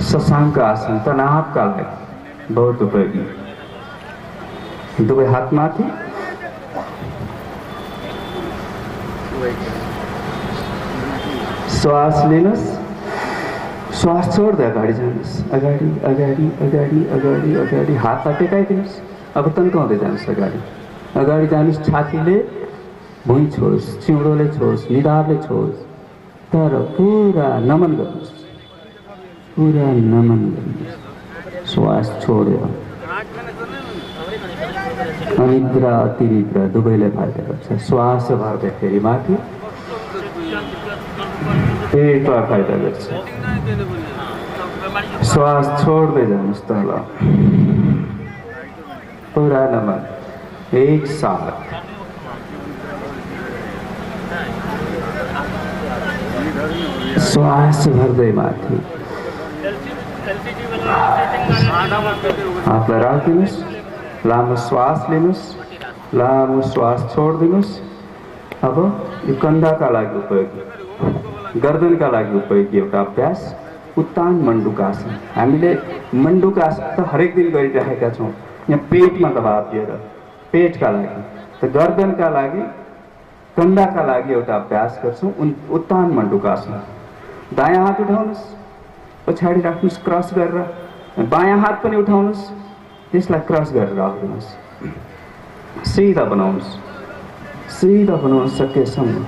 शशाङ्क आसन तनावका लागि बहुत उपयोगी। दुवै हात माथि, श्वास लिनुहोस्, श्वास छोड्दै अगाडि जानुहोस्। अगाडि अगाडि अगाडि अगाडि अगाडि हातलाई टेकाइदिनुहोस्। अब तन्काउँदै जानुहोस् अगाडि, अगाडि जानुहोस्। छातीले भुइँ छोड्नुहोस्, चिउँडोले छोड्नुहोस्, निधारले छोड्नुहोस्, तर पुरा नमन गर्नुहोस्, पुरा नमन गर्नुहोस्। श्वास छोडेर अनिद्रा अतिनिद्रा दुवैले फाइदा गर्छ। श्वास भर्दै फेरि माथि, पेटलाई फाइदा गर्छ। श्वास छोड्दै जानुहोस् तल, पुरा नमन एक साथ। श्वास भर्दै माथि, हातलाई राखिदिनुहोस्। लामो श्वास लिनुहोस्, लामो श्वास छोडिदिनुहोस्। अब यो कन्धाका लागि उपयोगी, गर्दनका लागि उपयोगी एउटा अभ्यास उत्तान मण्डुकासन। हामीले मण्डुकासन त हरेक दिन गरिरहेका छौँ, यहाँ पेटमा दबाव दिएर पेटका लागि। त गर्दनका लागि, कन्धाका लागि एउटा अभ्यास गर्छौँ उत्तान मण्डुकासन। दायाँ हात उठाउनुहोस्, पछाडि राख्नुहोस् क्रस गरेर। बायाँ हात पनि उठाउनुहोस्, त्यसलाई क्रस गरेर राख्नुहोस्। सिधा बनाउनुहोस्, सिधा बनाउन सकेसम्म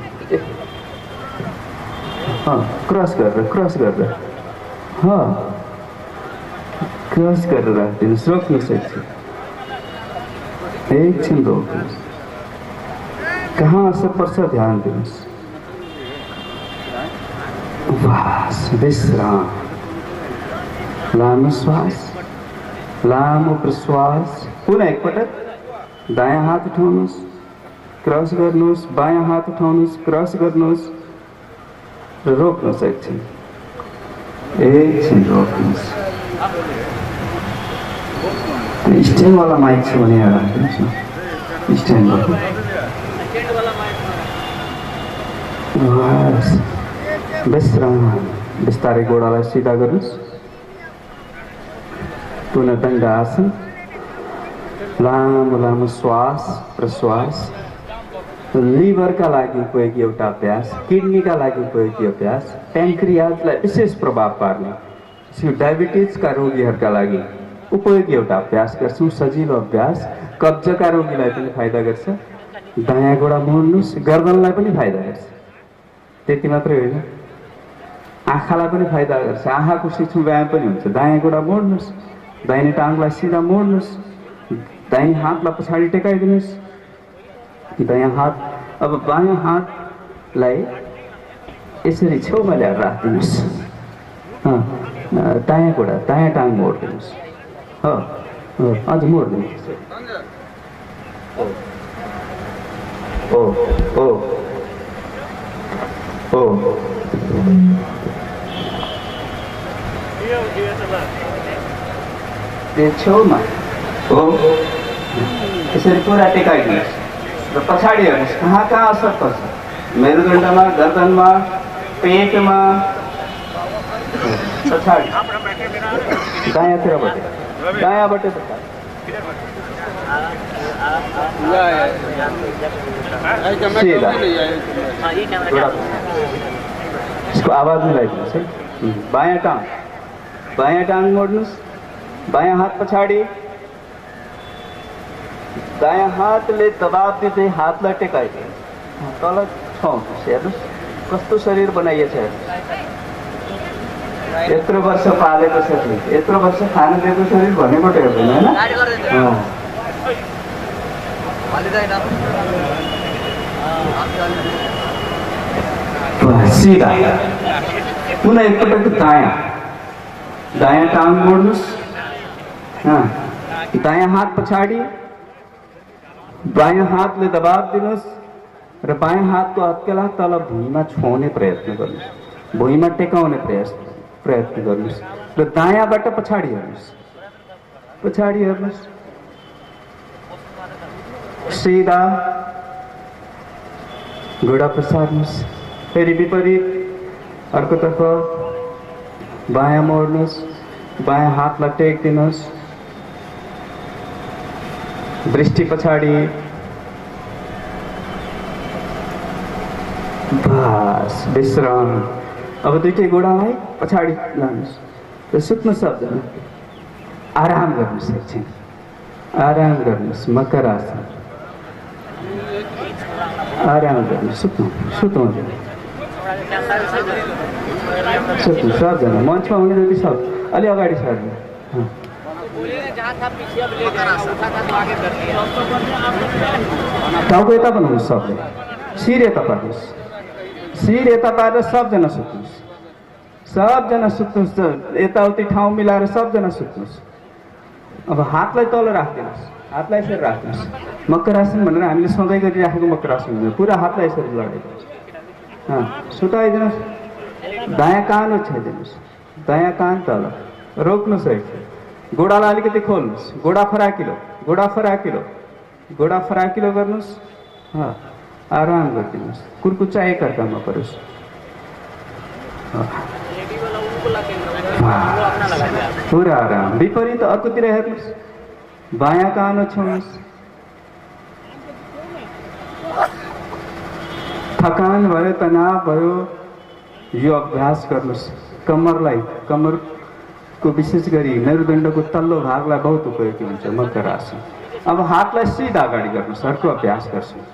क्रस गरेर, क्रस गरेर, क्रस गरेर राखिदिनुहोस्। रोक्नुहोस् एकछिन, एकछिन रोक्नुहोस्। कहाँ असर पर्छ ध्यान दिनुहोस्। उभास, विश्राम, लामो श्वास, लामो प्रश्वास। पुनः एकपटक दायाँ हात उठाउनुहोस्, क्रस गर्नुहोस्, बायाँ हात उठाउनुहोस्, क्रस गर्नुहोस् र रोक्नुहोस्। एकछिन रोक्नुहोस्। स्ट्यान्ड वाला माइक छ भने राखिदिनुहोस् न, स्ट्यान्ड वाला। विश्राम, बिस्तारै गोडालाई सिधा गर्नुहोस्। पुनः दण्ड आसन, लामो लामो श्वास प्रश्वास। लिभरका लागि उपयोगी एउटा अभ्यास, किडनीका लागि उपयोगी अभ्यास, प्याङ्क्रियाजलाई विशेष प्रभाव पार्ने डायबिटिजका रोगीहरूका लागि उपयोगी एउटा अभ्यास गर्छौँ। सजिलो अभ्यास, कब्जका रोगीलाई पनि फाइदा गर्छ। दायाँ गोडा मोड्नुहोस्, गर्दनलाई पनि फाइदा गर्छ। त्यति मात्रै होइन, आँखालाई पनि फाइदा गर्छ। आँखाको सूक्ष्म व्यायाम पनि हुन्छ। दायाँ गोडा मोड्नुहोस्, दाहिने टाङ्गलाई सिधा मोड्नुहोस्, दाहिने हातलाई पछाडि टेकाइदिनुहोस्, दायाँ हात। अब बायाँ हातलाई यसरी छेउमा ल्याएर राखिदिनुहोस्। दायाँ गोडा, दायाँ टाङ मोडिदिनुहोस्। अझ मोडिदिनुहोस्। ओ ओ ओ त्यो छेउमा हो, यसरी पुरा टेकाइदिनुहोस् र पछाडि हेर्नुहोस् कहाँ कहाँ असर पर्छ। मेरुदण्डमा, गर्दनमा, पेटमा, पछाडि दायाँतिरबाट, दायाँबाट इसको आवाज मिलाइदिनुहोस् है। बायाँ टाङ मोड्नुहोस्, बायाँ हात पछाडि, दायाँ हातले दबाब दिँदै हातलाई टेकाइदिनुहोस्, तल छाउनुहोस्। हेर्नुहोस् कस्तो शरीर बनाइएछ। यत्रो वर्ष पालेको शरीर, यत्रो वर्ष खान दिएको शरीर भनेको हेर्दैन होइन। सिधा पुनः एकपटक दायाँ टाङ मोड्नुहोस्, दायाँ हात पछाडि, बायाँ हातले दबाब दिनुहोस् र बायाँ हातको हत्केला तल भुइँमा छुवाउने प्रयत्न गर्नुहोस्, भुइँमा टेकाउने प्रयत्न गर्नुहोस् र दायाँबाट पछाडि हेर्नुहोस्, पछाडि हेर्नुहोस्, सिधा घुँडा पसार्नुहोस्। फेरि विपरीत अर्कोतर्फ बायाँ मोड्नुहोस्, बायाँ हातलाई टेक दिनुहोस्, दृष्टि पछाडि, बस विश्राम। अब दुईटै गोडालाई पछाडि लानुहोस् र सुत्नु सक्दैन। आराम गर्नुहोस्, एकछिन आराम गर्नुहोस्। मकर आसन, आराम गर्नुहोस्, सुत्नु सुत्नु सुत्नु सबजना। मञ्चमा हुने जति सब अलि अगाडि सर्नु। टाउको यता बनाउनुहोस्, सबले शिर यता पार्नुहोस्, शिर यता पारेर सबजना सुत्नुहोस्, सबजना सुत्नुहोस्। यताउति ठाउँ मिलाएर सबजना सुत्नुहोस्। अब हातलाई तल राखिदिनुहोस्, हातलाई यसरी राख्नुहोस्। मकर आसन भनेर हामीले सधैँ गरिराखेको मकर आसन हो। पुरा हातलाई यसरी लडाइदिनुहोस्, सुताइदिनुहोस्। दायाँ कान ओछ्याइदिनुहोस्, दायाँ कान तल रोक्नुहोस्। एकछिन गोडालाई अलिकति खोल्नुहोस्, गोडा फराकिलो, गोडा फराकिलो, गोडा फराकिलो गर्नुहोस्। आराम गरिदिनुहोस्, कुर्कुच्चा एकअर्कामा परोस्। पुरा आराम। विपरीत अर्कोतिर हेर्नुहोस्, बायाँ कान ओछ्याउनुहोस्। थकान भयो, तनाव भयो, यो अभ्यास गर्नुहोस्। कम्मरलाई, कम्मरको विशेष गरी मेरुदण्डको तल्लो भागलाई बहुत उपयोगी हुन्छ मकर आसन। अब हातलाई सिधा अगाडि गर्नुहोस्। अर्को अभ्यास गर्छौँ।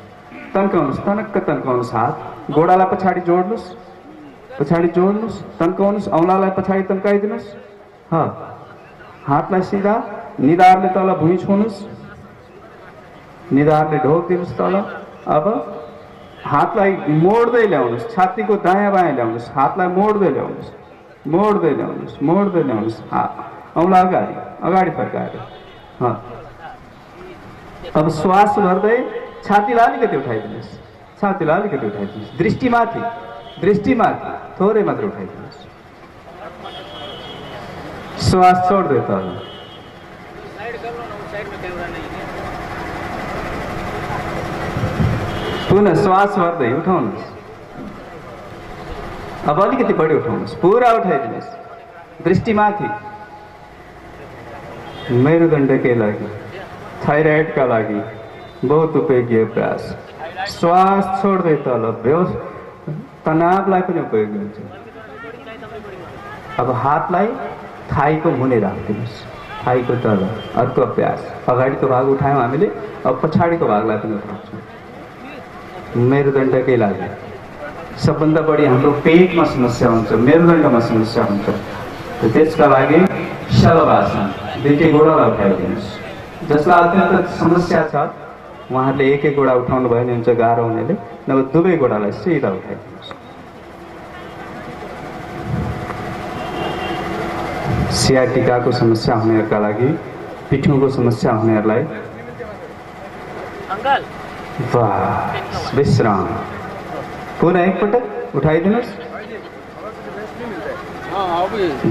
तन्काउनुहोस्, तनक्क तन्काउनुहोस्। हात गोडालाई पछाडि जोड्नुहोस्, पछाडि जोड्नुहोस्, तन्काउनुहोस्। औँलालाई पछाडि तन्काइदिनुहोस्। हातलाई सिधा, निधारले तल भुइँ छुनुहोस्। निधारले ढोकिदिनुहोस् तल। अब हातलाई मोड्दै ल्याउनुहोस्, छातीको दायाँ बायाँ ल्याउनुहोस्, हातलाई मोड्दै ल्याउनुहोस्, मोड्दै ल्याउनुहोस्, मोड्दै ल्याउनुहोस्। औँला अगाडि अगाडि फर्काएर। अब श्वास भर्दै छातीलाई अलिकति उठाइदिनुहोस्, छातीलाई अलिकति उठाइदिनुहोस्, दृष्टिमाथि, दृष्टिमाथि थोरै मात्र उठाइदिनुहोस्। श्वास छोड्दै तल। पुनः श्वास भर्दै उठाउनुहोस्। अब अलिकति बढी उठाउनुहोस्, पुरा उठाइदिनुहोस्, दृष्टिमाथि। मेरुदण्डकै लागि, थाइराइडका लागि बहुत उपयोगी अभ्यास। श्वास छोड्दै तल, तनावलाई पनि उपयोगी हुन्छ। अब हातलाई थाईको मुनि राखिदिनुहोस्, थाईको तल। अर्को अभ्यास, अगाडिको भाग उठायौँ हामीले, अब पछाडिको भागलाई पनि उठाउँछौँ। मेरुदण्डकै लागि सबभन्दा बढी हाम्रो पेटमा समस्या हुन्छ, मेरुदण्डमा समस्या हुन्छ। त्यसका लागि शलभासन, दुईटै गोडालाई उठाइदिनुहोस्। जसलाई अत्यन्त समस्या छ उहाँहरूले एक एक गोडा उठाउनु भयो भने हुन्छ, गाह्रो हुनेले, नभए दुवै गोडालाई सिधा उठाइदिनुहोस्। सियाटिकाको समस्या हुनेहरूका लागि, पिठ्यौँको समस्या हुनेहरूलाई विश्राम। पुनः एकपटक उठाइदिनुहोस्,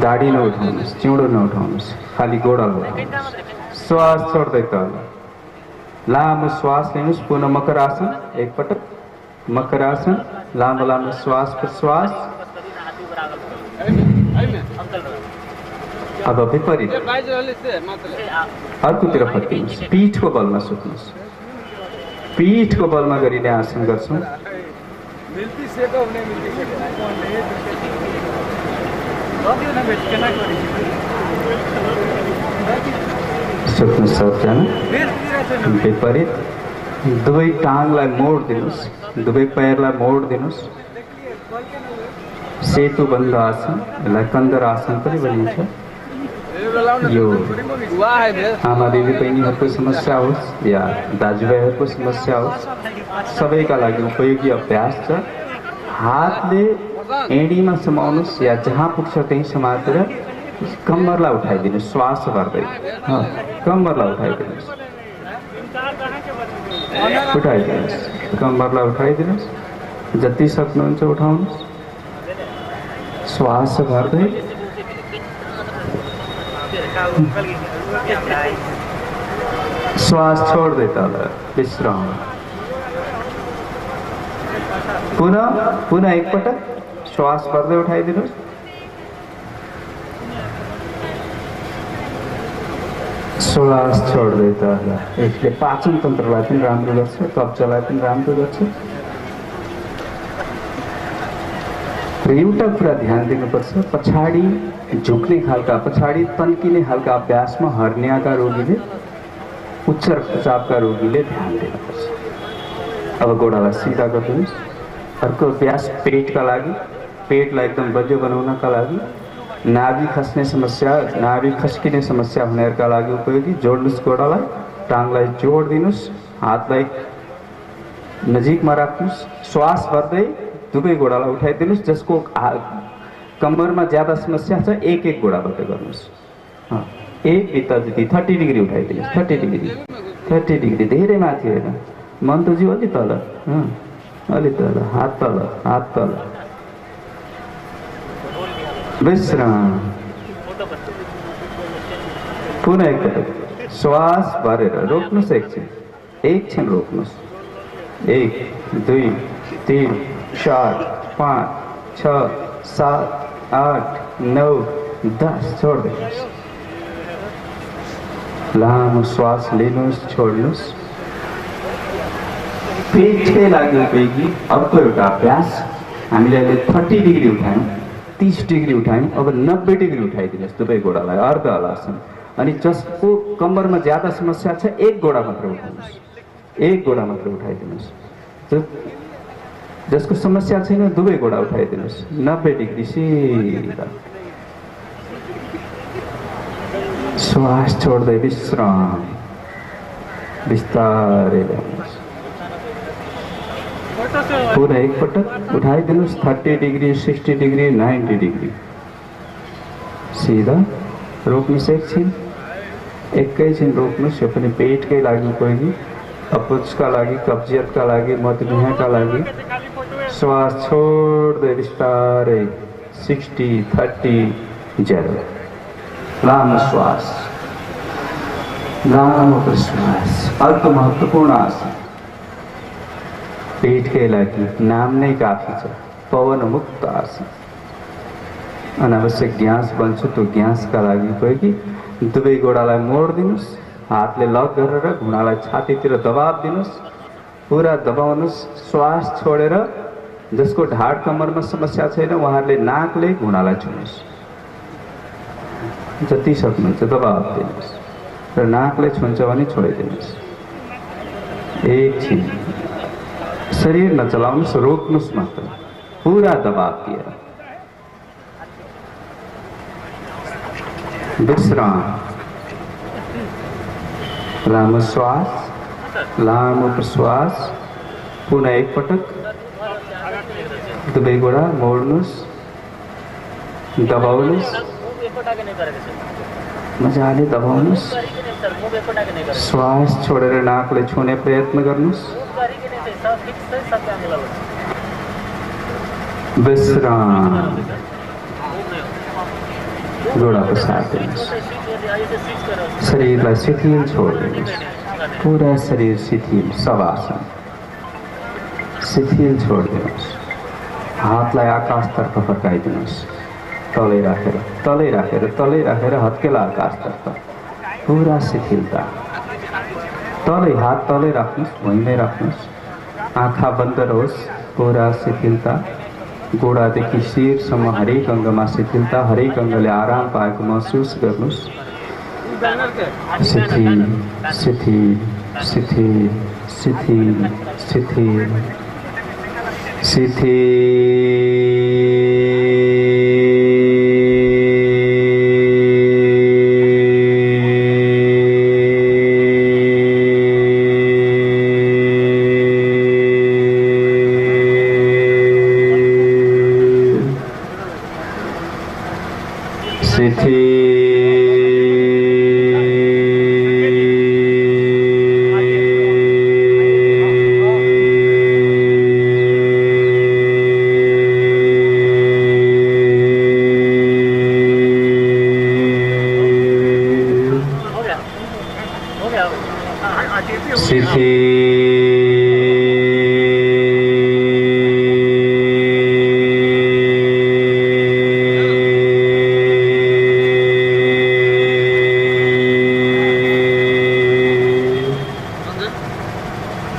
दाढी नउठाउनुहोस्, चिउँडो नउठाउनुहोस्, खाली गोडालाई उठाउनुहोस्। श्वास छोड्दै तल, लामो श्वास लिनुहोस्। पुनः मकरासन, एकपटक मकरासन, लामो लामो श्वास प्रश्वास। अब विपरीत अर्कोतिर फर्किनुहोस्, पीठको बलमा सुत्नुहोस्। पीठको बलमा गरिने आसन गर्छौँ। सुत्नुहोस् सबजना। विपरीत दुवै टाङलाई मोडिदिनुहोस्, दुवै पैरलाई मोडिदिनुहोस्। सेतुबन्ध आसन, यसलाई कन्दर आसन पनि भनिन्छ। यो आमा दिदी बहिनीहरूको समस्या होस् या दाजुभाइहरूको समस्या होस्, सबैका लागि उपयोगी अभ्यास छ। हातले एडीमा समाउनुहोस् या जहाँ पुग्छ त्यहीँ समातेर कम्मरलाई उठाइदिनुहोस्। श्वास भर्दै कम्मरलाई उठाइदिनुहोस्, उठाइदिनुहोस्, कम्मरलाई उठाइदिनुहोस्। जति सक्नुहुन्छ उठाउनुहोस्। श्वास भर्दै श्वास छोड्दै तल, विश्राम। पुनः एकपटक श्वास भर्दै उठाइदिनुहोस्। श्वास छोड्दै तल। यसले पाचन तन्त्रलाई पनि राम्रो गर्छ, कब्जलाई पनि राम्रो गर्छ। र एउटा कुरा ध्यान दिनुपर्छ, पछाडि झुक्ने खालका, पछाडि तन्किने खालका अभ्यासमा हर्नियाका रोगीले, उच्च रक्तचापका रोगीले ध्यान दिनुपर्छ। अब गोडालाई सिधा गरिदिनुहोस्। अर्को अभ्यास पेटका लागि, पेटलाई एकदम बलियो बनाउनका लागि, नाभि खस्ने समस्या, नाभि खस्किने समस्या हुनेहरूका लागि उपयोगी। जोड्नुहोस् गोडालाई, टाङलाई जोडिदिनुहोस्, हातलाई नजिकमा राख्नुहोस्। श्वास भर्दै दुवै गोडालाई उठाइदिनुहोस्। जसको कम्मरमा ज्यादा समस्या छ एक एक गोडा मात्रै गर्नुहोस्। एक भित्र जति 30 डिग्री उठाइदिनुहोस्, 30 डिग्री, 30 डिग्री, धेरै माथि होइन। मन्तज्यू अलि तल, अलि तल, हात तल, हात तल। विश्राम। पुनः एकपटक श्वास भरेर रोक्नुहोस्, एकछिन रोक्नुहोस्। 1 2 3 4 5 6 7 8 9 10 छोड्दिनुहोस्। लामो श्वास लिनुहोस्, छोड्नुहोस्। पेटकै लागि उपयोगी अर्को एउटा अभ्यास, हामीले अहिले 30 डिग्री उठायौँ, 30 डिग्री उठायौँ। अब 90 डिग्री उठाइदिनुहोस् दुवै गोडालाई, अर्ध हलासन। अनि जसको कम्मरमा ज्यादा समस्या छ एक गोडा मात्र उठाउनुहोस्, एक गोडा मात्र उठाइदिनुहोस्। जसको समस्या छैन दुवै गोडा उठाइदिनुहोस्। 90 डिग्री सिधा। श्वास छोड्दै विश्राम। बिस्तारै ल्याउनुहोस्। पुरा एकपटक उठाइदिनुहोस्। 30 डिग्री, 60 डिग्री, 90 डिग्री। सीधा रोक्नुहोस् एकछिन, एकैछिन रोक्नुहोस्। यो पनि पेटकै लागि कोही अपुचका लागि, कब्जियतका लागि, मधुमेहका लागि। श्वास छोड्दै बिस्तारै 60, 30, 0। लामो श्वास, लामो प्रश्वास। अल्प महत्त्वपूर्ण आसन, पेटकै लागि नाम नै काफी छ। पवन मुक्त आसन। अनावश्यक ग्यास बन्छ, त्यो ग्यासका लागि कोही दुवै गोडालाई मोडिदिनुहोस्। हातले लक गरेर घुँडालाई छातीतिर दबाब दिनुहोस्। पुरा दबाउनुहोस्। श्वास छोडेर जसको ढाड कमरमा समस्या छैन उहाँहरूले नाकले घुँडालाई छुनुहोस्। जति सक्नुहुन्छ दबाब दिनुहोस् र नाकले छुन्छ भने छोडिदिनुहोस्। एकछिन शरीर नचलाउनुहोस्, रोक्नुहोस् मात्र, पुरा दबाब दिएर। विश्राम। लामो श्वास, लामो प्रश्वास। पुनः एकपटक दुवै गोडा मोड्नुहोस्, दबाउनुहोस्, मजाले दबाउनुहोस्। श्वास छोडेर नाकले छुने प्रयत्न गर्नुहोस्। विश्राम। गोडाको साथ दिनुहोस्। शरीरलाई शिथिल छोडिदिनुहोस्। पुरा शरीर शिथिल, शवासन शिथिल छोडिदिनुहोस्। हातलाई आकाशतर्फ फर्काइदिनुहोस्। तलै राखेर, तलै राखेर, तलै राखेर हत्केला आकाशतर्फ। पुरा शिथिलता। तलै हात तलै राख्नुहोस्, भुइँमै राख्नुहोस्। आँखा बन्द रहोस्। पुरा शिथिलता। गोडादेखि शिरसम्म हरेक अङ्गमा शिथिलता। हरेक अङ्गले आराम पाएको महसुस गर्नुहोस्। शिथिल, शिथिल, शिथिल, शिथिल, शिथिल, शिथिल।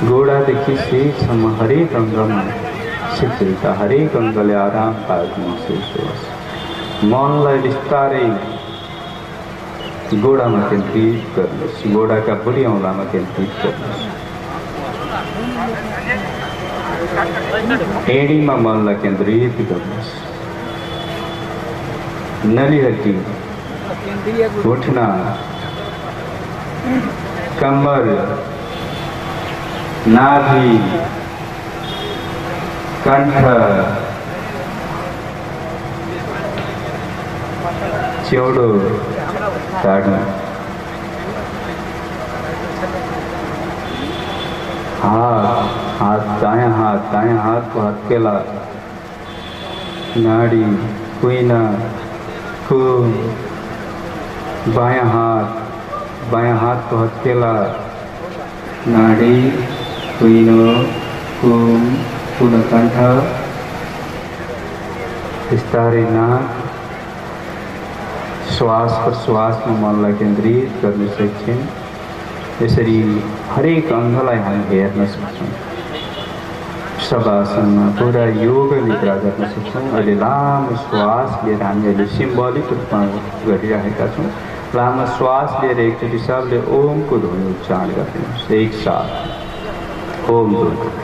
गोडादेखि शिरसम्म हरेक अङ्गमा शिथिलता। हरेक अङ्गले आराम पाएको महसुस होस्। मनलाई बिस्तारै गोडामा केन्द्रित गर्नुहोस्। गोडाका बुढी औँलामा केन्द्रित गर्नुहोस्। एडीमा मनलाई केन्द्रित गर्नुहोस्। नलीहट्टी, घुटना, कमर, नाभि, कंठ, चौड़ो, दाढ़ी, हाथ दायां हाथ को हथेला, नाड़ी, कुइना, खून, बायां हाथ को हथेला, नाड़ी, कुइनो, खून, पूर्ण कंठ, विस्तारै नाक। श्वास प्रश्वासमा मनलाई केन्द्रित गर्न सक्छौँ। यसरी हरेक अङ्गलाई हामी हेर्न सक्छौँ। शवासनमा पुरा योग निद्रा गर्न सक्छौँ। अहिले लामो श्वास लिएर हामी अहिले सिम्बलिक रूपमा गरिरहेका छौँ। लामो श्वास लिएर एकचोटि सबले ओमको ध्वनि उच्चारण गर्नुहोस्। एक साथ ओम ध्वनि।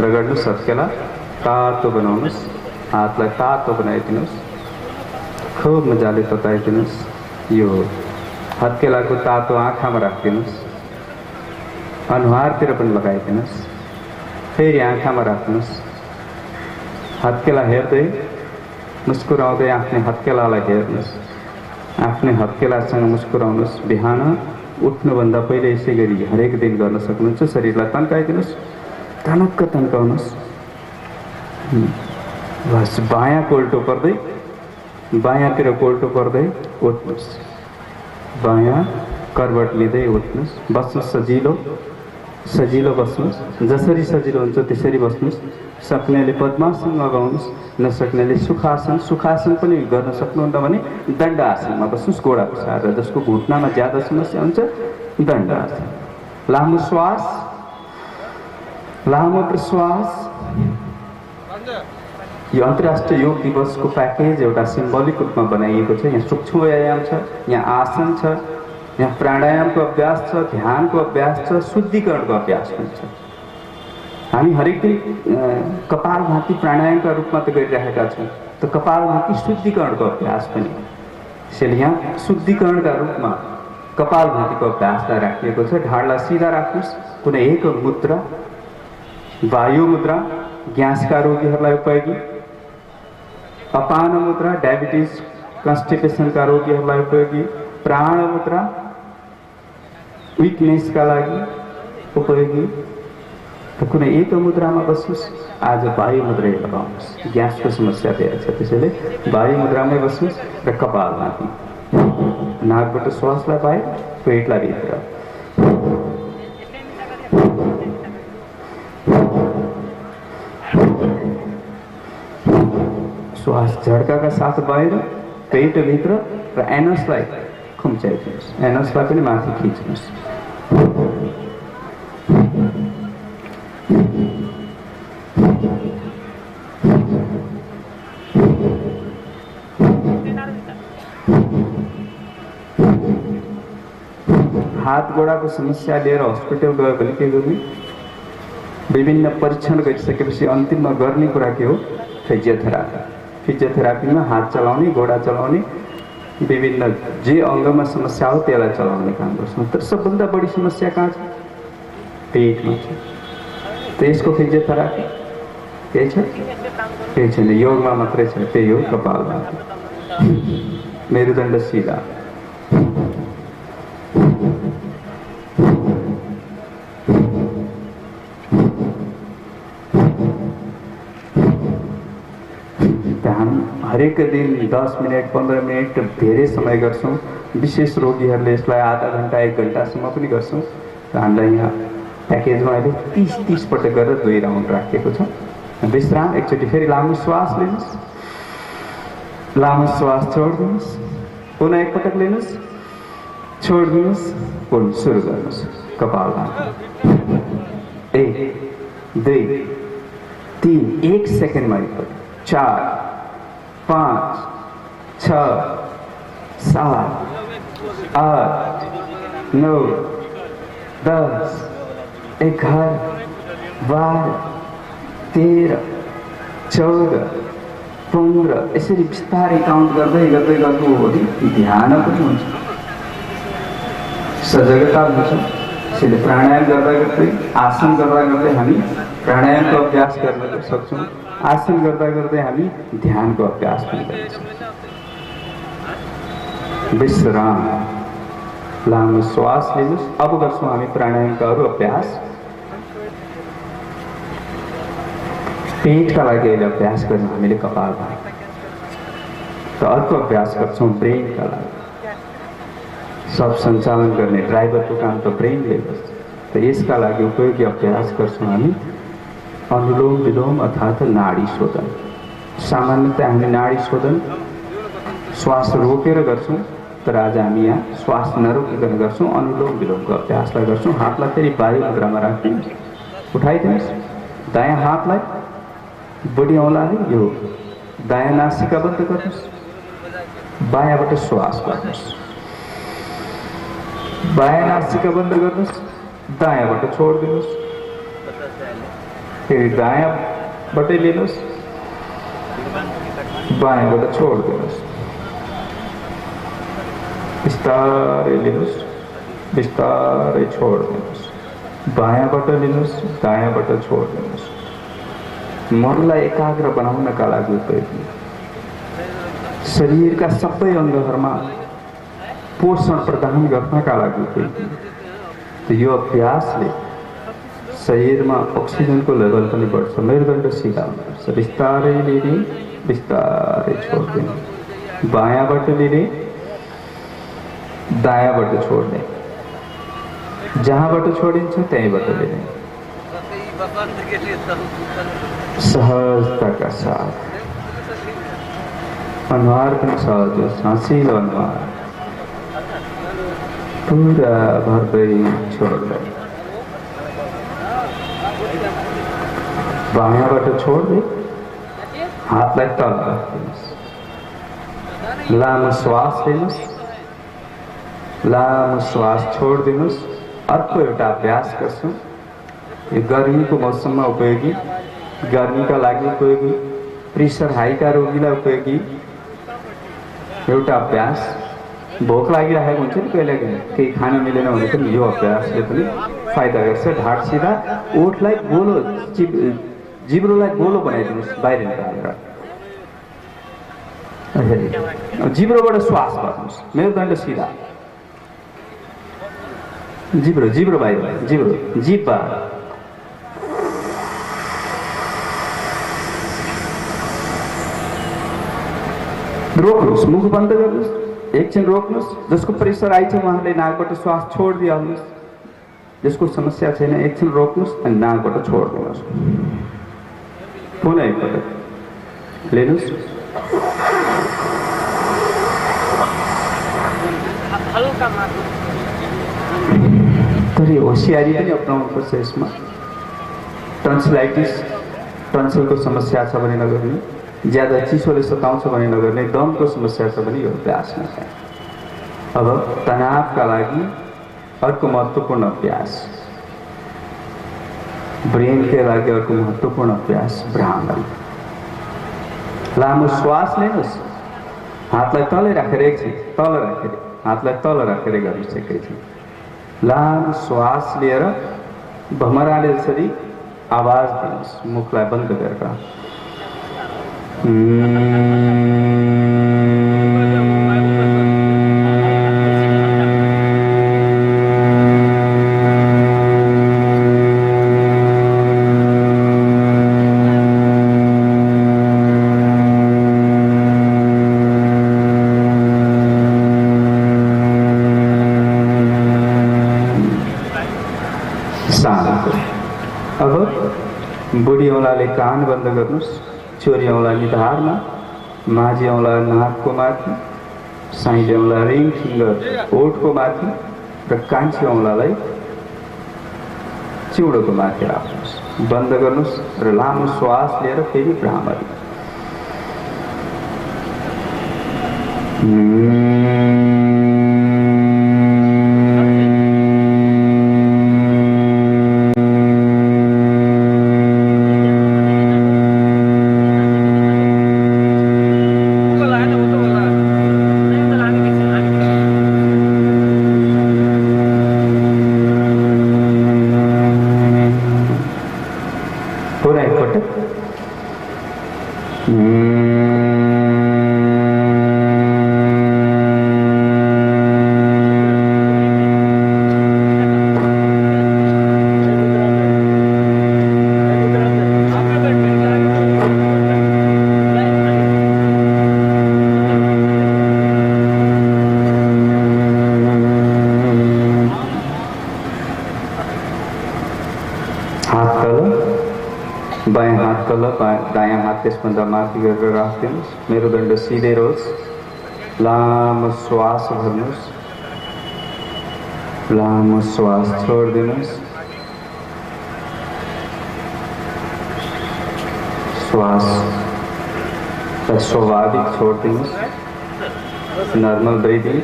रगड्नुहोस् हत्केला तातो बनाउनुहोस्, हातलाई तातो बनाइदिनुहोस्, खुब मजाले तताइदिनुहोस्। यो हत्केलाको तातो आँखामा राखिदिनुहोस्, अनुहारतिर पनि लगाइदिनुहोस्, फेरि आँखामा राख्नुहोस्। हत्केला हेर्दै मुस्कुराउँदै आफ्नै हत्केलालाई हेर्नुहोस्, आफ्नै हत्केलासँग मुस्कुराउनुहोस्। बिहान उठ्नुभन्दा पहिले यसै गरी हरेक दिन गर्न सक्नुहुन्छ। शरीरलाई तन्काइदिनुहोस्, टनक्क तन्काउनुहोस्। बस बायाँ कोल्टो पर्दै, बायाँतिर कोल्टो पर्दै उठ्नुहोस्, बायाँ करवट लिँदै उठ्नुहोस्। बस्नुहोस्, सजिलो सजिलो बस्नुहोस्, जसरी सजिलो हुन्छ त्यसरी बस्नुहोस्। सक्नेले पद्मासन लगाउनुहोस्, नसक्नेले सुखासन। सुखासन पनि गर्न सक्नुहुन्न भने दण्डासनमा बस्नुहोस्, घोडाको सहारा। जसको घुट्नामा ज्यादा समस्या हुन्छ दण्डासन। लामो श्वास, लामो प्रश्वास। यो अन्तर्राष्ट्रिय योग दिवसको प्याकेज एउटा सिम्बोलिक रूपमा बनाइएको छ। यहाँ सूक्ष्म व्यायाम छ, यहाँ आसन छ, यहाँ प्राणायामको अभ्यास छ, ध्यानको अभ्यास छ, शुद्धिकरणको अभ्यास पनि छ। हामी हरेक दिन कपालभाती प्राणायामका रूपमा त गरिरहेका छौँ, त कपालभाती शुद्धिकरणको अभ्यास पनि। त्यसैले यहाँ शुद्धिकरणका रूपमा कपालभातीको अभ्यासलाई राखिएको छ। ढाडलाई सिधा राख्नुहोस्। कुनै एक मुद्रा, वायु मुद्रा ग्यासका रोगीहरूलाई उपयोगी, अपान मुद्रा डायबिटिज कन्स्टिपेसनका रोगीहरूलाई उपयोगी, प्राण मुद्रा विकनेसका लागि उपयोगी। त कुनै एक मुद्रामा बस्नुहोस्। आज वायु मुद्रा लगाउनुहोस्, ग्यासको समस्या धेरै छ, त्यसैले वायु मुद्रामै बस्नुहोस् र कपालभाती। नाकबाट श्वासलाई बाहिर, पेटलाई भित्र। श्वास झड्काका साथ बाहिर, पेटभित्र र एनसलाई खुम्चाइदिनुहोस्। एनसलाई पनि माथि खिच्नुहोस्। हात गोडाको समस्या लिएर हस्पिटल गयो भने के गर्ने? विभिन्न परीक्षण गरिसकेपछि अन्तिममा गर्ने कुरा के हो? फिजियोथेरापी। फिजियोथेरापीमा हात चलाउने, घोडा चलाउने, विभिन्न जे अङ्गमा समस्या हो त्यसलाई चलाउने काम गर्छौँ। तर सबभन्दा बढी समस्या कहाँ छ? पेटमा छ। त यसको फिजियोथेरापी केही छ? केही छैन, योगमा मात्रै छ। त्यही हो कपालभाती। मेरुदण्ड सिधा, हरेक दिन 10 मिनट 15 मिनट धेरै समय गर्छौँ। विशेष रोगीहरूले यसलाई आधा घन्टा 1 घन्टासम्म पनि गर्छौँ। र हामीलाई यहाँ प्याकेजमा अहिले 30 पटक गरेर 2 राउन्ड राखिएको छ। विश्राम। एकचोटि फेरि लामो श्वास लिनुहोस्, लामो श्वास छोड्दिनुहोस्, पुनः एकपटक लिनुहोस्, छोड्दिनुहोस्, पुनः सुरु गर्नुहोस्। कपालभाती 1 2 3 1 सेकेन्डमा एकपटक 4 5 6 7 8 9 10 11 12 13 14 15 यसरी बिस्तारै काउन्ट गर्दै गर्दै गर्नु हो भने ध्यान पनि हुन्छ, सजगता हुन्छ। त्यसैले प्राणायाम गर्दा गर्दै, आसन गर्दा गर्दै हामी प्राणायामको अभ्यास गर्न सक्छौँ। आसन गर्दा गर्दै हामी ध्यानको अभ्यास पनि गर्छौँ। विश्राम। लामो श्वास लिनुहोस्। अब गर्छौँ हामी प्राणायामका अरू अभ्यास। पेटका लागि अहिले अभ्यास गर्छौँ हामीले कपालभाती। र अर्को अभ्यास गर्छौँ ब्रेनका लागि। सब सञ्चालन गर्ने ड्राइभरको काम त ब्रेनले गर्छ। त यसका लागि उपयोगी अभ्यास गर्छौँ हामी अनुलोम विलोम अर्थात् नाडी शोधन। सामान्यतया हामी नाडी शोधन श्वास रोकेर गर्छौँ, तर आज हामी यहाँ श्वास नरोकिकन गर्छौँ। अनुलोम विलोमको अभ्यासलाई गर्छौँ। हातलाई फेरि वायु मुद्रामा राख्दिनुहोस्, उठाइदिनुहोस्। दायाँ हातलाई बढी औँलाले यो दायाँ नासिका बन्द गर्नुहोस्, बायाँबाट श्वास गर्नुहोस्। बायाँ नासिका बन्द गर्नुहोस्, दायाँबाट छोडिदिनुहोस्। फेरि दायाँबाटै लिनुहोस्, बायाँबाट छोड दिनुहोस्। बिस्तारै लिनुहोस्, बिस्तारै छोड दिनुहोस्। बायाँबाट लिनुहोस्, दायाँबाट छोड दिनुहोस्। मनलाई एकाग्र बनाउनका लागि उपयोगी, शरीरका सबै अङ्गहरूमा पोषण प्रदान गर्नका लागि उपयोगी। यो अभ्यासले शरीरमा अक्सिजनको लेभल पनि बढ्छ। मेरुदण्ड सिधा हुनुपर्छ। बिस्तारै लिने, बिस्तारै छोड्दिने। बायाँबाट लिने, दायाँबाट छोड्ने। जहाँबाट छोडिन्छ त्यहीँबाट लिने। सहजता का साथ अनुहार पनि सहज होस्, हँसिलो अनुहार पुरा भर्दै छोड्दै। बायाँबाट छोड्दै हातलाई तल राख्दिनुहोस्। लामो श्वास लिनुहोस्, लामो श्वास छोडिदिनुहोस्। अर्को एउटा अभ्यास गर्छौँ। यो गर्मीको मौसममा उपयोगी, गर्मीका लागि उपयोगी, प्रेसर हाईका रोगीलाई उपयोगी एउटा अभ्यास। भोक लागिरहेको हुन्छ नि कहिले केही खान मिलेन भने पनि यो अभ्यासले पनि फाइदा गर्छ। ढाड सिधा, ओठलाई गोलो, जिब्रोलाई गोलो बनाइदिनुहोस् बाहिर निकालेर। जिब्रोबाट श्वास गर्नुहोस्। मेरुदण्ड सिधा, जिब्रो जिब्रो बाहिर, जिब्रो जिब्बा। रोक्नुहोस्, मुख बन्द गर्नुहोस्, एकछिन रोक्नुहोस्। जसको प्रेसर आइछ उहाँले नाकबाट श्वास छोडिदिइहाल्नुहोस्। जसको समस्या छैन एकछिन रोक्नुहोस् अनि नाकबाट छोडिदिनुहोस्। पुनः एकपटक लिनुहोस्, तर होसियारी पनि अपनाउनुपर्छ यसमा। टन्सिलाइटिस, टन्सिलको समस्या छ भने नगर्ने, ज्यादा चिसोले सताउँछ भने नगर्ने, दमको समस्या छ भने यो अभ्यास नगर्ने। अब तनावका लागि अर्को महत्त्वपूर्ण अभ्यास, ब्रेनकै लागि अर्को महत्त्वपूर्ण अभ्यास भ्रामरी। लामो श्वास लिनुहोस्, हातलाई तलै राखेर, एकछिन तल राखेर, हातलाई तल राखेर गर्नुहोस्। एकैछिन लामो श्वास लिएर भमराले जसरी आवाज दिनुहोस्, मुखलाई बन्द गरेर। अब बुढी औँलाले कान बन्द गर्नुहोस्। छोरी औँला निधारमा, माझी औँला नाकको माथि, साइज औँला रिङ फिङ्गर ओठको माथि र कान्छी औँलालाई चिउडोको माथि राख्नुहोस्। बन्द गर्नुहोस् र लामो श्वास लिएर फेरि भ्रामरी। बायाँ हात तल, दायाँ हात त्यसभन्दा माथि गरेर राखिदिनुहोस्। मेरुदण्ड सिधै रहोस्। लामो श्वास भर्नुहोस्, लामो श्वास छोडिदिनुहोस्। श्वास स्वाभाविक छोडिदिनुहोस्। Normal breathing.